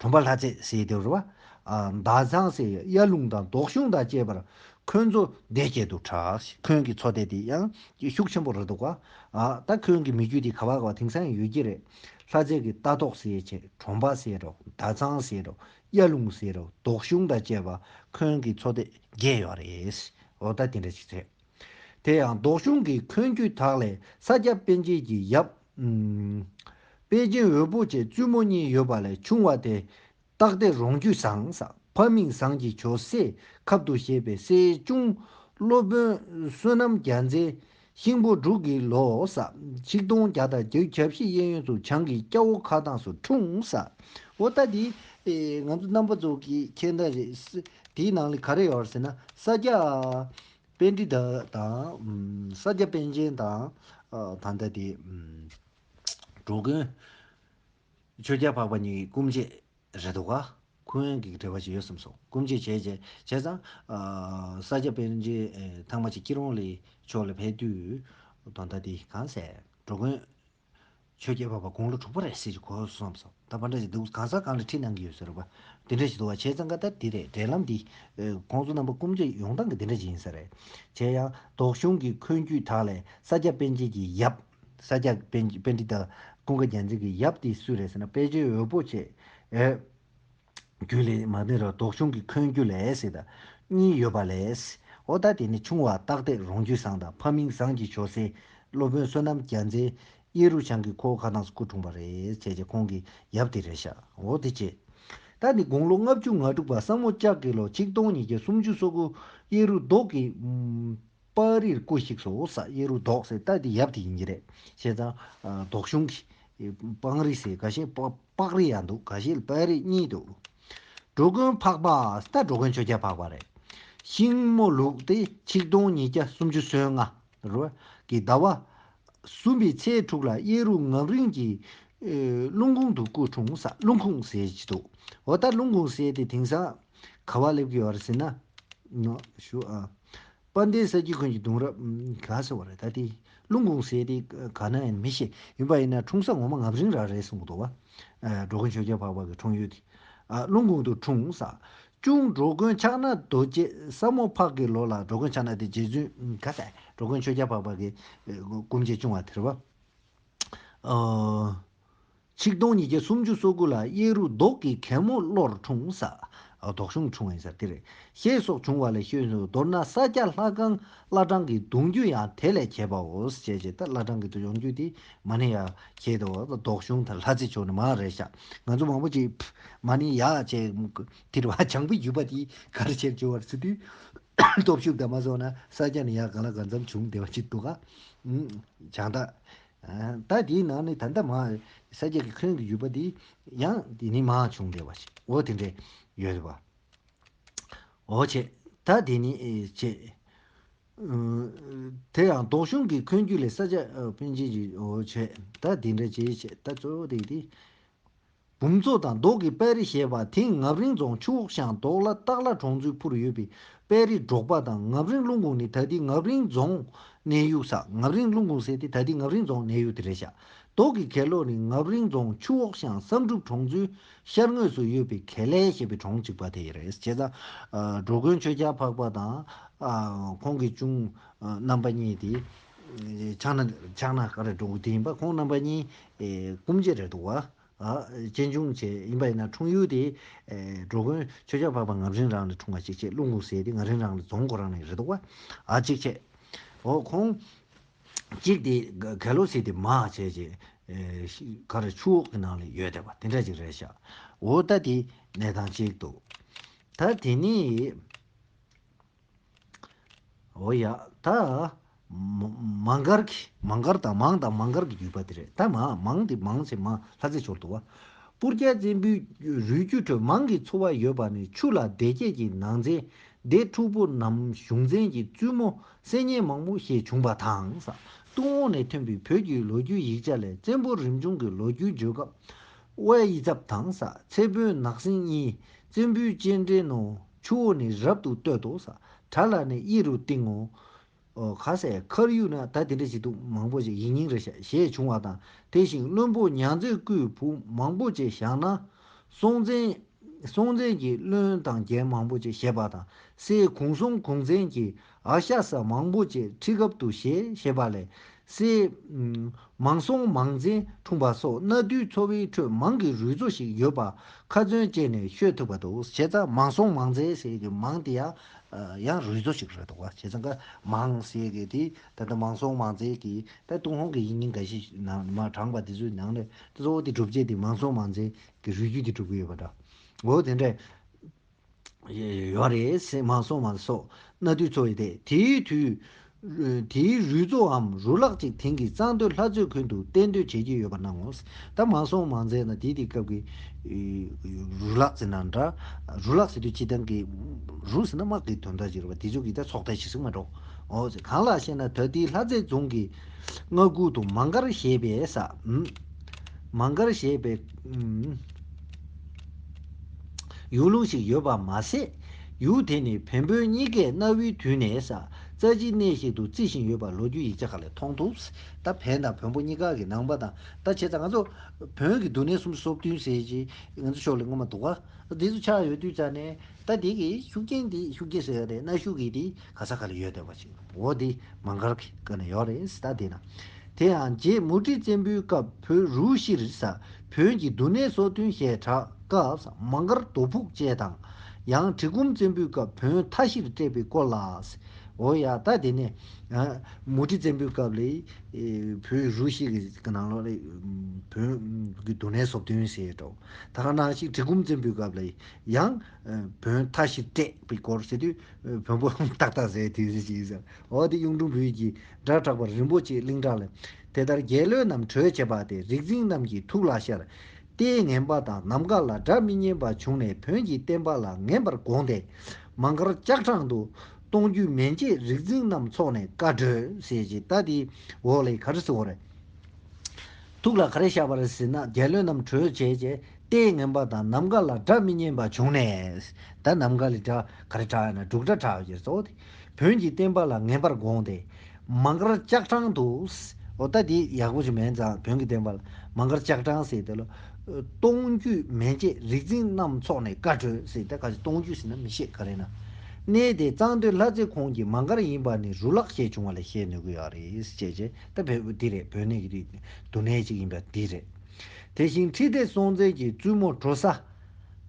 གྲོང་པ་ལྷ་རྩེ་ཟེར་དེ་རུ་བ། ཟླ་ཚང་ཟེར་གཡའ་ལུང་དང་རྡོ་གཞུང་དང་བཅས་པར་འཁོན་མཚོ་སྡེ་བརྒྱད་དུ་གྲགས། འཁོན་གྱི་མཚོ་སྡེ་དེ་ཡང་ཤུགས་ཆེན་པོ་རེད་འདུག་ག་ད་འཁོན་གྱི་མི་རྒྱུད་དེ་ག་བ་ག་བ་དེང་སང་ཡོད་ཀྱི་རེད། ལྷ་རྩེ་གི་ལྟ་རྟོག་ཟེར་བྱས། གྲོང་པ་ཟེར་རོ། ཟླ་ཚང་ཟེར་རོ། གཡའ་ལུང་ཟེར་རོ། རྡོ་གཞུང་དང་བཅས་པ་འཁོན་གྱི་མཚོ་སྡེ་བརྒྱད་ཡོད་རེད། འོ་ད་དེ་འདྲ་ཞིག་རེད། དེ་ཡང་རྡོ་གཞུང་གི་འཁོན་རྒྱུད་དག་ལས་ས་སྐྱ་པཎ་ཆེན་གྱི་ཡབ། ཨུམ། དཔལ་ཆེན་འོད་པོ་ཆེ་བཙུན་མོ་གཉིས་ཡོད་པ་ལས་ཆུང་བ་དེ་སྟག་སྡེ་རོང་རྒྱུད་བཟང་ས། ཕ་མིང་བཟང་གི་ཇོ་སྲས་ཁབ་ཏུ་བཞེས་པའི་སྲས་ཆུང་སློབ་དཔོན་བསོད་ནམས་རྒྱལ་མཚན་ཤིང་ཕོ་འབྲུག་གི་ལོ་ས། ཆིག་སྟོང་བརྒྱ་དང་བརྒྱད་ཅུ་གྱ་བཞི་གཡས་གཡོན་དུ་བྱང་གི་སྐྱ་བོ་ཁ་གདངས་སུ་འཁྲུངས་ས། འོ་ད་འདི་ཨེ་ང་ཚོ་རྣམ་པ་ཚོ་གི་མཁྱེན་ད་རེད། དེའི་ནང་ལ་ག་རེ་ཡོད་རེད་ཟེར་ན་ས་སྐྱ། པཎྜི་ཏ་དང་། ཨམ། ས་སྐྱ་པཎ་ཆེན་དང་། ཨ། ད་ལྟ་དེ། ཨམ། འགྲོ་མགོན་ཆོས་རྒྱལ་འཕགས་པ་གཉིས་སྐུ་མཆེད་རེད་འདུག་ག་ཁོང་གི་འབྲེལ་བ་ཞིག་ཡོད་བསམ་སོང་། སྐུ་མཆེད་བྱས་བྱས་བྱས་ཙང་། ཨ། ས་སྐྱ་པཎ་ཆེན། ཨེ། ཐང་མ་ཅིག་སྐྱིད་རོང་ལི་ཕྱོགས་ལ་ཕེབས་དུས་ད་ལྟ་དེ་གང་ཟེར་འགྲོ་མགོན་ཆོས་རྒྱལ་འཕགས་པ་དགུང་ལོ་དྲུག་པ་རེད་ཟེར་གྱི་གོ་སོང་བསམ། ད་པ་འདྲ་ཞིག་འདུག་གང་ཟག་གང་ལ་ཁྲིད་གནང་གི་ཡོད་ཟེར་བ། དེ་འདྲ་ཞིག་འདུག་བ། བྱས་ཙང་ཀ་ད་དེ་རེད། འབྲེལ་ལམ་འདི། ཨེ། ཁོང་ཚོ་རྣམ་པ་སྐུ་མཆེད་ཡོང་སྟངས་ཀྱི་དེ་འདྲ་ཞིག་ཡིན་ས་རེད། བྱས་ཡང་རྡོ་གཞུང་གི་འཁོན་རྒྱུད་དག་ལས་ས་སྐྱ་པཎ་ཆེན་གྱི་ཡབ། ས་སྐྱ་པཎ་པཎྜི་ཏ་ཀུན་དགའ་རྒྱལ་མཚན་གྱི་ཡབ་དེ་སུ་རེད་ཟེར་ན་དཔལ་ཆེན་འོད་པོ་ཆེ། ཨེ། རྒྱུད་ལས་མ་ནི་ར་རྡོ་གཞུང་གི་འཁོན་རྒྱུད་ལས་ཟེར་ད། གཉིས་ཡོད་པ་ལས། འོ་ད་དེ་ནི་ཆུང་བ་སྟག་སྡེ་རོང་རྒྱུད་བཟང་དང་། ཕ་མིང་བཟང་གི་ཇོ་སྲས་སློབ་དཔོན་བསོད་ནམས་རྒྱལ་མཚན་གཡས་རུ་བྱང་གི་ཁོ་བོ་ཁ་གདངས་སུ་སྐུ་འཁྲུངས་པ་རེད་བྱས་བྱས་ཁོང་གི་ཡབ་དེ་རེད་ཤག་འོ་དེ་བྱས། ད་ནི་དགུང་ལོ་ལྔ་བཅུ་ང་དྲུག་པ་ས་མོ་ལྕགས་ཀྱི་ལོ་ཆིག་སྟོང་ཉིས་བརྒྱ་སུམ་ཅུ་སོ་དགུ་གཡས་རུ་རྡོ་གི་ཨུམ། པག་རིར་སྐུ་གཤེགས་སོ་ས། གཡས་རུ་རྡོ་ཟེར་ད་དེ་ཡབ་དེ་ཡིན་གྱི་རེད། བྱས་ཙང་། ཨ། རྡོ་གཞུང་གི་པག་རི་ཟེར། འགའ་ཤས་པག་པག་རི་ཡང་འདུག་ག་ཤེད་པག་རི་གཉིས་འདུག་འགྲོ་མགོན་འཕགས་པ་ད་འགྲོ་མགོན་ཆོས་རྒྱལ་འཕགས་པ་རེད། ཤིང་མོ་ལུག་དེ་ཆིག་སྟོང་ཉིས་བརྒྱ་སུམ་ཅུ་སོ་ལྔ་རུ་གི་ཟླ་བ་གསུམ་པའི་ཚེས་དྲུག་ལ་གཡས་རུ་ངམ་རིང་གི་ཨེ། ཀླུང་གུང་དུ་སྐུ་འཁྲུངས་ས། ཀླུང་གུང་ཟེར་གྱི་འདུག་འོ་ད་ཀླུང་གུང་ཟེར་དེ་དེང་སང་ག་བ་སླེབས་ཀྱི་ཡོད་རེད་ཟེར་ན། ནོ་ཞུ་ཨ། དཔལ་ལྡན་ས་སྐྱའི་འཁོན་གྱི་གདུང་རབས། ཨམ། ག་ཟེར་བ་རེད་ད་དེ། ཀླུང་གུང་ཟེར་དེ་ག་ན་ཡང་མི་ཤེས། ཡིན་པ་ཡིན་ན་འཁྲུངས་ས་ངོ་མ་ངམ་རིང་རང་རེད་གསུང་གི་འདུག་བ། ཨ། འགྲོ་མགོན་ཆོས་རྒྱལ་འཕགས་པ་གི་འཁྲུངས་ཡུལ་དེ། ཨ། ཀླུང་གུང་དུ་འཁྲུངས་ས། གཅུང་འགྲོ་མགོན་ཕྱག་ན་རྡོ་རྗེ་ས་མོ་ཕག་གི་ལོ་ལ། འགྲོ་མགོན་ཕྱག་ན་དེ་རྗེ་བཙུན། ཨམ། ག་ཟེར། འགྲོ་མགོན་ཆོས་རྒྱལ་འཕགས་པ་གི་སྐུ་མཆེད་ཆུང་བ་དེ་རེད་བ། ཨ། ཆིག་སྟོང་ཉིས་བརྒྱ་སུམ་ཅུ་སོ་དགུ་ལ་གཡས་རུ་རྡོ་གི་གད་མོ་གློར་འཁྲུངས་ས། ཨ། རྡོ་གཞུང་འཁྲུངས་པ་ཡིན་ས་དེ་རེད། ཞེས་སོགས་བྱུང་བ་ལས་ཤོད་ཟུར། མདོར་ན་ས་སྐྱ་ལྷ་ཁང་བླ་བྲང་གི་གདུང་རྒྱུད་ཡང་དེ་ལས་གྱེས་པའོ། ཞེས་བྱས་ད་བླ་བྲང་གི་གདུང་རྒྱུད་དེ་མ་ནི་ཡ་གྱེས་དོ། རྡོ་གཞུང་དང་ལྷ་རྩེ་ཕྱོགས་ནས་མ་རེད་ཤག་ང་ཚོ་མང་པོ་ཅིག་མ་ནི་ཡ་བྱས་དེ་རེད་བ། བྱང་པའི་རྒྱུད་པ་དེ་ག་རེ་བྱས་བྱུང་བ་རེད་ཟེར་དུས། སྟོབས་ཤུགས་དང་མ་སོང་ན་ས་སྐྱ་ནས་ཡར་གང་ལ་གང་འཚམ་བྱུང་བསྡད་པ་ཅིག་འདུག་ག་ཨུམ། བྱང་ཐང་། ཨ། ད་དེའི་ནང་ནས་ད་ལྟ་མ་ས་སྐྱ་གི་འཁོན་གྱི་རྒྱུད་པ་དེ་ཡང་དེ་ནས་མ་བྱུང་བསྡད་པ་ཞིག་འོ་དེ་འདྲས་ཡོད་རེད་པ། འོ་བྱས། ད་དེ་ནས་ཨེ་བྱས། ཨུམ། དེ་ཡང་རྡོ་གཞུང་གི་འཁོན་རྒྱུད་ལས་ས་སྐྱ་ཨ་པཎ་ཆེན་གྱི་འོ་བྱས། ད་དེ་འདྲས་བྱས་བྱས་ད་གཙོ་བོ་དེ་དེ། འབུམ་མཚོ་དང་རྡོ་གི་དཔལ་རི་ཞེས་པ་དེང་ངམ་རིང་རྫོང་ཆུ་འོག་ཤང་རྡོག་ལ་སྟག་ལ་གྲོང་ཚོའི་ཕུ་རུ་ཡོད་པའི་དཔལ་རི་འབྲོག་པ་དང་། ངམ་རིང་ཀླུང་གུང་ནི་ད་ལྟའི་ངམ་རིང་རྫོང་གནས་ཡུལ་ས། ངམ་རིང་ཀླུང་གུང་ཟེར་དེ་ད་ལྟའི་ངམ་རིང་རྫོང་གནས་ཡུལ་དེ་རེད་ཤག་རྡོ་གི་གད་ལོག་ནི་ངམ་རིང་རྫོང་ཆུ་འོག་ཤང་བསམ་གྲུབ་གྲོང་ཚོའི་ཤར་ངོས་སུ་ཡོད་པའི་གད་ལས་ཞེས་པའི་གྲོང་གཅིག་པ་དེ་ཡིན་རེད། བྱས་ཙང་། ཨ། འགྲོ་མགོན་ཆོས་རྒྱལ་འཕགས་པ་དང་། ཨ། ཁོང་གི་གཅུང་། ཨ། རྣམ་པ་གཉིས་དེ། ཕྱག་ན་ཕྱག་ན་ག་རེ་འགྲོ་གི་དེ་ཡིན་པ། ཁོང་རྣམ་པ་གཉིས་ཨེ་སྐུ་མཆེད་རེད་འདུག་བ། ཨ་གཅེན་གཅུང་བྱས་ཡིན་པ་ཡིན་ན། འཁྲུངས་ཡུལ་དེ་ཨེ་འགྲོ་མགོན་ཆོས་རྒྱལ་འཕགས་པ་ངམ་རིང་རང་ལ་འཁྲུངས་པ་གཅིག་བྱས། ཀླུ་འགོ་ཟེར་དེ་ངམ་རིང་རང་ལ་རྫོང་ཁོ་རང་ནས་རེད་འདུག་བ། ཨ་གཅིག་བྱས། འོ་ཁོང་གཅིག་དེ་ག་ལོ་ཟེར་དེ་མ་བྱས་བྱས་ཨེ་ག་རེ་ཆུ་འོག་གི་ནང་ལ་ཡོད་བསྡད་པ་དེ་འདྲ་ཅིག་རེད་ཤག་འོ་ད་དེ་གནས་སྟངས་གཅིག་འདུག་ད་དེ་ནས། འོ་ཡ། ད་མ་མང་སྒར་གྱི་མང་སྒར་དང་མང་དང་མང་སྒར་གྱི་བརྒྱུད་པ་དེ་རེད། ད་མ་མང་དེ་མང་ཚེ་མ་ལྷ་རྩེ་ཆོར་འདུག་བ། སྤུར་རྒྱལ་བཙན་པོའི་རུས་རྒྱུད་ཁྲོད་མང་གི་ཚོ་བ་ཡོད་པ་ནི་ཆུ་ལ་བདེ་སྐྱེད་ཀྱི་ནང་ཚན་སྡེ་འཁྲུག་པོ་ནམ་གཞུང་ཚན་གྱི་བཙུན་མོ་གསེར་ཉའི་མང་པོ་ཞེས་བྱུང་བ་དང་། ཏུན་ཧོང་ནས་ཐོན་པའི་བོད་ཀྱི་ལོ་རྒྱུས་ཡིག་ཆ་ལས། བཙན་པོ་རིམ་བྱུང་གི་ལོ་རྒྱུས་བརྗོད་སྐབས། དབའ་ཡི་ཚབ་དང་། ཚེ་དཔོན་ནག་སེང་གཉིས་བཙན་པོའི་སྤྱན་འདྲེན་ནོ། ཆུ་བོ་ནི་རབ་ཏུ་བསྟོད་དོ། བྲག་ལ་ནི་གཡས་རུ་བཏིང་ངོ་། ཨོ་ཁ་ཟས་ཁར་ཡུག་ན་ད་དེ་འདྲ་ཞིག་འདུག་མང་པོ་ཞིག་ཡིག་རྙིང་རེ་ཞེས་བྱུང་བ་དང་། དེ་བཞིན་བློན་པོ་ཉང་བཙན་སྐུའི་བུ་མང་པོ་ཅེས་བཞག་ན། སྲོང་བཙན་སྲོང་བཙན་གྱི་བློན་དང་རྒྱལ་མང་པོ་ཅེས་བཤད་པ་དང་། སྲས་གུང་སྲོང་གུང་བཙན་གྱིས་ཨ་ཤ་ས་མང་པོ་ཅེས་ཁྲི་ཁབ་ཏུ་བཞེས་ཞེས་པ་ལས། སྲས་མང་སྲོང་མང་བཙན་འཁྲུངས་པ་སོགས་གནའ་དུས་ཚོ་བའི་ཁྲོད་མང་གི་རུས་གཙོ་ཞིག་ཡོད་པ་ཁ་ཚོན་བཅད་ནས་ཤོད་ཐུབ་པ་འདུག་བྱས་ཙང་མང་སྲོང་མང་བཙན་ཟེར་གྱི་མང་དེ་ཡང་ཡང་རུས་གཙོ་ཞིག་རེད་འདུག་བ། བྱས་ཙང་ཀ་མང་ཟེར་གྱི་དེ་ད་ལྟ་མང་སྲོང་མང་བཙན་གྱི་ད་ཏུན་ཧོང་གི་ཡིག་རྙིང་འགའ་ཞིག་ནང་མ་དྲངས་པ་དེ་ཚོའི་ནང་ནས་གཙོ་བོ་དེ་གྲུབ་བྱེད་དེ་མང་སྲོང་མང་བཙན་གྱི་རུས་རྒྱུད་དེ་གྲུབ་ཀྱི་ཡོད་པ་འདྲ། འོ་དེ་འདྲས། ཡོད་རེད་ཟེར། མང་སྲོང་མང་སོགས་གནའ་དུས་ཚོ་བའི་དེ་དེའི་དུས། དེའི་རུས་གཙོའམ་རུ་ལག་ཅིག་དེང་གི་གཙང་སྟོད་ལྷ་རྩེ་ཁུལ་དུ་གཏན་སྡོད་བྱེད་ཀྱི་ཡོད་པ་སྣང་ངོ་། ད་མང་སྲོང་མང་བཙན་ན་དེ་དེ་སྐབས་ཀྱི་རུ་ལག་ཟེར་ན་འདྲ། རུ་ལག་ཟེར་དུས་སྤྱི་བཏང་གི་རུ་ཟེར་ན་དམག་གི་དོན་དག་ཅིག་རེད་པ། དེ་ཚོ་གི་ད་ཚོགས་སྡེ་ཞིག་ཟེར་མ་འགྲོ། འོ་ཟེར། གང་ལགས་ཤེ་ན་ད་ལྟའི་ལྷ་རྩེ་རྫོང་གི་མངའ་ཁུལ་དུ་མང་སྒར་ཞེས་པའི་ས། མང་སྒར་ཞེས་པའི་ཡུལ་ལུང་ཞིག་ཡོད་པ་མ་ཟད། ཡུལ་དེ་ནི་བན་བོན་གཉིས་ཀས་གནའ་བོའི་དུས་ནས་ས་རྩ་ཆེའི་གནས་ཤིག་ཏུ་བརྩི་བཞིན་ཡོད་པ་ལོ་རྒྱུས་ཡིག་ཆ་ཁག་ལས་མཐོང་ཐུབ། ད་བན་དང་བོན་པོ་གཉིས་ཀ་གི་ནང་པ་དང་། ད་བྱས་ཙང་ང་ཚོ་བོན་གྱི་འདུག་གནས་སུམ་ཅུ་སོ་བདུན་ཟེར་གྱི་ང་ཚོ་ཕྱོགས་ལ་སྔོན་མ་འདུག་ག་འདི་ཚོ་ཆགས་ཡོད་དུས་ཙང་ནས། ད་འདི་གི་ཤུགས་རྐྱེན་འདི་ཤུགས་རྐྱེན་ཟེར་ཡ་རེད། གནའ་ཤུལ་གྱི་འདི་ག་ས་ག་ལ་ཡོད་བསྡད་པ་ཅིག་འོ་འདི་མང་སྒར་གྱི་སྐབས་ནས་ཡོད་རེད་ཟེར། ད་འདི་ན། དེ་ཡང་རྗེ་མུ་ཁྲི་བཙན་པོའི་སྐབས་བོད་རུ་ཤིར་ས་བོན་གྱི་འདུག་གནས་སོ་བདུན་ཞེས་གྲགས་སྐབས་མང་སྒར་རྡོ་ཕུག་བཅས་དང་། ཡང་གྲི་གུམ་བཙན་པོའི་སྐབས་བོན་མཐའ་བཞིར་བསྐྲད་པའི་སྐོར་ལ། འོ་ཡ། ད་དེ་ནས་མུ་ཁྲི་བཙན་པོའི་སྐབས་ལ་བོད་རུ་ཤིར་གྱི་ནང་ལོགས་ལ་བོན་གྱི་འདུག་གནས་སོ་བདུན་ཟེར་འགྲོ། ད་ག་ནང་བཞིན་གྲི་གུམ་བཙན་པོའི་སྐབས་ལ་ཡང་བོན་མཐའ་བཞིར་བསྐྲད་པའི་སྐོར་ཟེར་དུས། བོན་པོ་ཏག་ཏག་ཟེར་དུས་ཟེར་གྱི་ཟེར། འོ་དེ་གཡུང་དྲུང་བོན་གྱི་སྒྲ་གྲགས་པ་རིན་པོ་ཆེའི་གླིང་བྲག་ལས། དེ་ལྟར་རྒྱལ་བློན་རྣམས་གྲོས་བྱེད་པ་དེ་རིག་འཛིན་རྣམས་ཀྱི་ཐུགས་ལ་ཤར། ལྟས་ངན་པ་དང་ནམ་མཁའ་ལ་སྒྲ་མི་སྙན་པ་བྱུང་ནས་བོན་གྱི་བསྟན་པ་ལ་ངན་པར་དགོངས་ཏེ། མང་སྒར་ལྕགས་འཕྲང་དུ་སྟོང་རྒྱུད་མན་ཆད་རིག་འཛིན་རྣམས་ཚོགས་ནས་བཀའ་གྲོས་ཟེར་གྱི། ད་དེ་འོག་ལས་ག་རེ་ཟེར་བ་རེད། ཐུགས་ལ་ག་རེ་ཤར་བ་རེད་ཟེར་ན། རྒྱལ་བློན་རྣམས་གྲོས་བྱས་རྗེས་ལྟས་ངན་པ་དང་ནམ་མཁའ་ལ་སྒྲ་མི་སྙན་པ་བྱུང་ནས། ད་ནམ་མཁའ་ལ་སྒྲ་ག་རེ་གྲགས་ཡོད་ན་འབྲུག་སྒྲ་གྲགས་ཡོད་ཀྱི་རེད་ཟེར། འོ་དེ་བོན་གྱི་བསྟན་པ་ལ་ངན་པར་དགོངས་ཏེ། མང་སྒར་ལྕགས་འཕྲང་དུ། འོ་ད་དེ་ཡག་པོ་ཞིག་མེད་ཙང་བོན་གྱི་བསྟན་པ་ལ་མང་སྒར་ལྕགས་འཕྲང་ཟེར་དེ་ལ། སྟོང་རྒྱུད་མན་ཆད་རིག་འཛིན་རྣམས་ཚོགས་ནས་བཀའ་གྲོས་ཟེར། ད་ག་ཅིག་སྟོང་རྒྱུད་ཟེར་ན་མི་ཤེས་ག་རེ་ན། གནས་དེ་གཙང་སྟོད་ལྷ་རྩེ་ཁོངས་ཀྱི་མང་སྒར་ཡིན་པ་ནི་རུ་ལག་ཞེས་བྱུང་བ་ལས་ཤེས་ནུས་ཀྱི་ཡོད་རེད་ཅེས་བྱས། ད་བོད་འདི་རེད། བོད་གནས་ཀྱི་འདུག་གནས་ཅིག་ཡིན་པ་འདི་རེད། དེ་བཞིན་ཁྲི་ལྡེ་སྲོང་བཙན་གྱི་བཙུན་མོ་གྲོ་ས།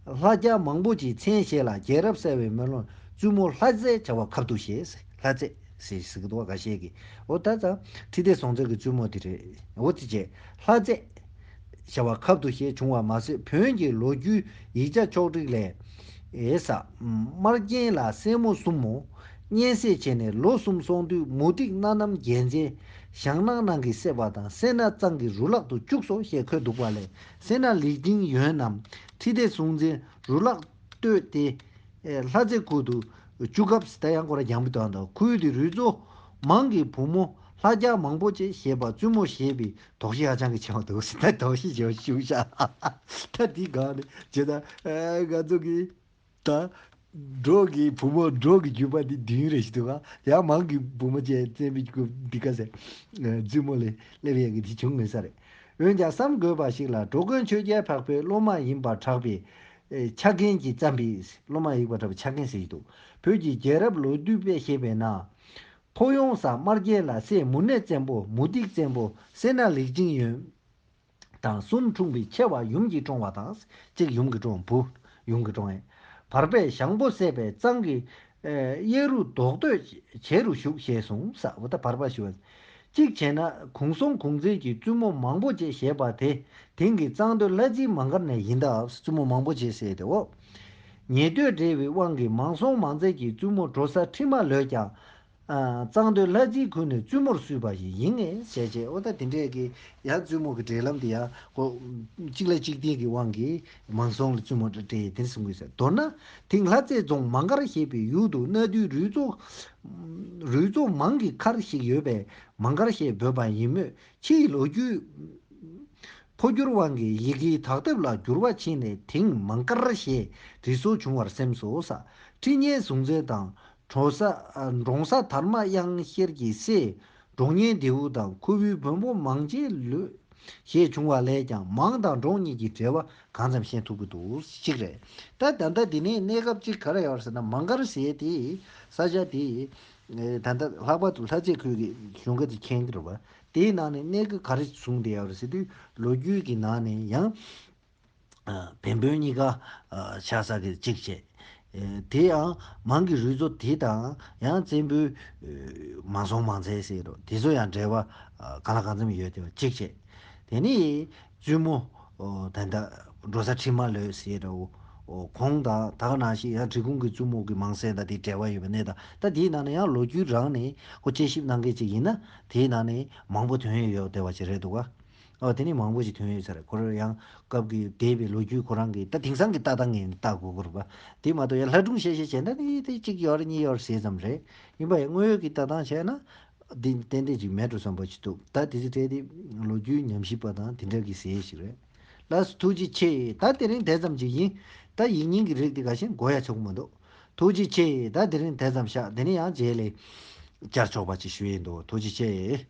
ལྷ་རྒྱ་མང་པོ་ཅིག་མཚན་བཞེས་ལ་རྒྱལ་རབས་གསལ་བའི་མེ་ལོང་བཙུན་མོ་ལྷ་མཛེས་བྱ་བ་ཁབ་ཏུ་བཞེས། ལྷ་མཛེས་ཟེར་ཟེར་གི་འདུག་བ་འགའ་ཤས་ཀྱིས། འོ་ད་ཙང་ཁྲི་ལྡེ་སྲོང་བཙན་གྱི་བཙུན་མོ་དེ་རེད། འོ་དེ་བྱས་ལྷ་མཛེས་བྱ་བ་ཁབ་ཏུ་བཞེས་བྱུང་བ་མ་ཟད། བོན་གྱི་ལོ་རྒྱུས་ཡིག་ཆ་ཕྱོགས་བསྒྲིགས་ལས། ཨེ་ས། དམར་རྒྱན་ལ་སྲས་མོ་གསུམ་མོ། གཉན་སྲས་བྱས་ནས་ལོ་གསུམ་སོང་དུས་མུ་ཏིག་སྣ་ནམ་རྒྱལ་མཚན་ཞང་ནང་ནང་གི་བསད་པ་དང་སད་ན་གཙང་གི་རུ་ལག་ཏུ་བཅུག་སོ་ཞེས་འཁོད་འདུག་པ་ལས། སད་ན་ལིག་ཏིང་ཡོན་ནམ་ཁྲི་ལྡེ་སྲོང་བཙན་རུ་ལག་བཏོད་དེ། ཨེ་ལྷ་རྩེ་ཁུལ་དུ་བཅུག་སྐབས་ད་ཡང་ཁོ་ར་རྒྱང་པོ་དོན་དང་ཁུལ་དེ་རུས་གཙོ་མང་གི་བུ་མོ་ལྷ་རྒྱ་མང་པོ་ཅེས་བཞེས་པ་བཙུན་མོ་ཞེས་པའི་དོགས་གཞི་ཧ་ཅང་གི་ཆེ་བ་འདུག་ཟེར། ད་དོགས་གཞི་ཆེ་བ་ཞུགས་ཤག་ད་འདི་གང་ནས་བྱེད་ད་ང་ཚོ་གི་ད། འབྲོག་གི་བུ་མོ་འབྲོག་གི་རྒྱུད་པ་འདི་བདུན་རེ་ཞིག་འདུག་ག་ཡང་མང་གི་བུ་མོ་བཅས་བཙན་པོའི་རྒྱུད་འདི་ག་ཟེར། བཙུན་མོ་ལས་སླེབས་ཡས་ཀྱི་འདི་བྱུང་མེད་ས་རེད། འོན་ཀྱང་བསམ་དགོས་པ་ཞིག་ལ་འགྲོ་མགོན་ཆོས་རྒྱལ་འཕགས་པའི་སློབ་མ་ཡིན་པར་གྲགས་པའི་ཆ་རྐྱེན་གྱིས་བརྩམས་པའི། སློབ་མ་ཡིན་པར་གྲགས་པའི་ཆ་རྐྱེན་ཟེར་གྱི་འདུག་བོད་ཀྱི་རྒྱལ་རབས་ལོ་རྒྱུས་དཔེ་ཤེས་པས་ན། ཕོ་ཡོང་ས་དམར་རྒྱན་ལ་སྲས་མུ་ནེ་བཙན་པོ། མུ་ཏིག་བཙན་པོ། སེར་སྣ་ལེགས་བྱིན་ཡོན་དང་གསུམ་འཁྲུངས་པའི་ཆེ་བ་ཡུམ་གྱིས་བཀྲོངས་པ་དང་། གཅིག་ཡུམ་གྱིས་བཀྲོངས། བུ་ཡུམ་གྱིས་བཀྲོངས་ཡས། བར་པས་ཞང་པོ་བསད་པས་གཙང་གི་ཨེ་གཡས་རུ་རྡོག་གཏོད་བྱེད་རུ་བཞུགས་ཞེས་གསུངས་ས། འོ་ད་བར་པ་ཞུ་བ། གཅིག་བྱས་ན་གུང་སྲོང་གུང་ཚན་གྱི་བཙུན་མོ་མང་པོ་ཅིག་བཞེས་པ་དེ་དེང་གི་གཙང་སྟོད་ལྷ་རྩེའི་མང་སྒར་ནས་ཡིན་སྟབས། བཙུན་མོ་མང་པོ་ཅིག་ཟེར་ཏེ་འོ། ཉེ་སྟོད་འབྲེལ་བའི་དབང་གིས་མང་སྲོང་མང་བཙན་གྱི་བཙུན་མོ་འབྲོ་ས་ཁྲི་མ་ལོས་ཀྱང་། ཨ། གཙང་སྟོད་ལྷ་རྩེའི་ཁུལ་ནས་བཙུན་མོར་བསུས་པ་ཞིག་ཡིན་ངེས་བྱས་བྱས། འོ་ད་དེ་འདྲས་ཀྱི་ཡང་བཙུན་མོ་གི་འབྲེལ་ལམ་དེ་ཡང་ཁོ་གཅིག་ལ་གཅིག་བརྟེན་གྱི་དབང་གིས་མང་སྲོང་ལ་བཙུན་མོ་སྤྲད་དེ་གསུང་གི་ཟེར། མདོར་ན་དེང་ལྷ་རྩེ་རྫོང་མང་སྒར་ཞེས་པའི་ཡུལ་དུ་གནའ་དུས་རུས་ཚོགས་རུས་ཚོགས་མང་གི་མཁར་ཞིག་ཡོད་པས་མང་སྒར་ཞེས་འབོད་པ་ཡིན་མོད། ཕྱིའི་ལོ་རྒྱུས། འཕོ་འགྱུར་དབང་གིས་ཡི་གེའི་དག་ཐེབས་ལ་འགྱུར་བ་ཕྱིན་ནས་དེང་མང་སྒར་ཞེས་འབྲི་སྲོལ་བྱུང་བར་སེམས་སོ་ས། ཁྲི་གཉན་གཟུངས་བཙན་དང་འབྲོང་ས། འབྲོང་ས་དར་མ་དབྱངས་ཤེར་གྱི་སྲས་འབྲོང་གཉན་ལྡེའུ་དང་ཁུ་བོའི་བོན་པོ་མང་ཆེན་ལོས་ཞེས་བྱུང་བ་ལས་ཀྱང་མང་དང་འབྲོང་གཉིས་ཀྱི་འབྲེལ་བ་གང་ཙམ་ཤེས་ཐུབ་ཀྱི་འདུག་གཅིག་རེད། ད་ད་ལྟ་འདི་ནས་གནས་སྐབས་གཅིག་ག་རེ་ཡོད་རེད་ཟེར་ན། མང་སྒར་ཟེར་དེ་ས་ཆ་དེ་ད་ལྟ་ལྷག་པར་དུ་ལྷ་རྩེ་ཁུལ་གྱི་གཞུང་སྒར་དེ་མཁྱེན་གྱི་རེད་པ། དེའི་ནང་ནས་གནས་སྐབས་ག་རེ་བཟུང་བསྡད་ཡོད་རེད་ཟེར་དུས། ལོ་རྒྱུས་ཀྱི་ནང་ནས་ཡང་། ཨ། བན་བོན་གཉིས་ཀ་ཨ། ཆགས་ས་གི་གཅིག་བྱས། ཨེ། དེ་ཡང་མང་གི་རུས་ཚོགས་དེ་དང་ཡང་བཙན་པོའི་ཨེ། མང་སྲོང་མང་བཙན་ཟེར་རོ། དེ་ཚོ་ཡང་འབྲེལ་བ་ཨ། གང་ལ་གང་འཚམ་ཡོད་དེ་བ་གཅིག་བྱས། དེ་ནས་བཙུན་མོ་ཨོ། ད་ལྟ་འབྲོ་ས་ཁྲི་མ་ལོས་ཟེར་རོ། ཨོ། ཁོང་དང་ད་ག་ནང་བཞིན་ཡང་འབྲི་གུང་གི་བཙུན་མོ་གི་མང་བཙན་དང་དེ་འབྲེལ་བ་ཡོད་པ་ནས། ད་ད་དེའི་ནང་ནས་ཡང་ལོ་རྒྱུས་རང་ནས་ཁོ་དཔྱད་ཞིབ་གནང་མཁན་ཅིག་ཡིན་ན། དེའི་ནང་ནས་མང་པོ་ཐོན་ཡས་ཡོད་བསྡད་པ་ཅིག་རེད་འདུག་ག། ཨོ། དེ་ནི་མང་པོ་ཞིག་ཐོན་ཡོད་ས་རེད། ཁོ་རང་ཡང་སྐབས་ཀྱི་འདས་པའི་ལོ་རྒྱུས་ཁོ་རང་གི་ད་དེང་སང་གི་ལྟ་སྟངས་ངས་ལྟ་དགོས་ཀྱི་རེད་པ། དེ་མ་གཏོགས་ཡང་ལྷ་སྒྲུང་བཤད་བཤད་བྱས་ན་ནི་དེ་གཅིག་ཡོད་རེད་གཉིས་ཡོད་རེད་ཟེར་ཙམ་རེད། ཡིན་པ་ཡང་དངོས་ཡོད་ཀྱི་ལྟ་སྟངས་བྱས་ན་འདི་ཏན་ཏན་ཅིག་མེད་འགྲོ་བསམ་པ་ཞིག་འདུག། ད་དེ་ཚོ་གྲས་དེ་ལོ་རྒྱུས་ཉམས་ཞིབ་པ་དང་དེ་འདྲ་གི་ཟེར་ཞིག་རེད། ལགས་སོ། ཐུགས་རྗེ་ཆེ། ད་དེ་རིང་དེ་ཙམ་ཅིག་ཡིན། ད་ཡིག་རྙིང་གི་རིགས་དེ་ག་ཤེད་གོ་ཡ་ཆོག་མི་འདུག། ཐུགས་རྗེ་ཆེ། ད་དེ་རིང་དེ་ཙམ་བཞག། དེ་ནས་ཡང་རྗེས་ལ་བསྐྱར་ཆོག་པ་ཅིག་ཞུ་ཡས་འདུག། ཐུགས་རྗེ་ཆེ།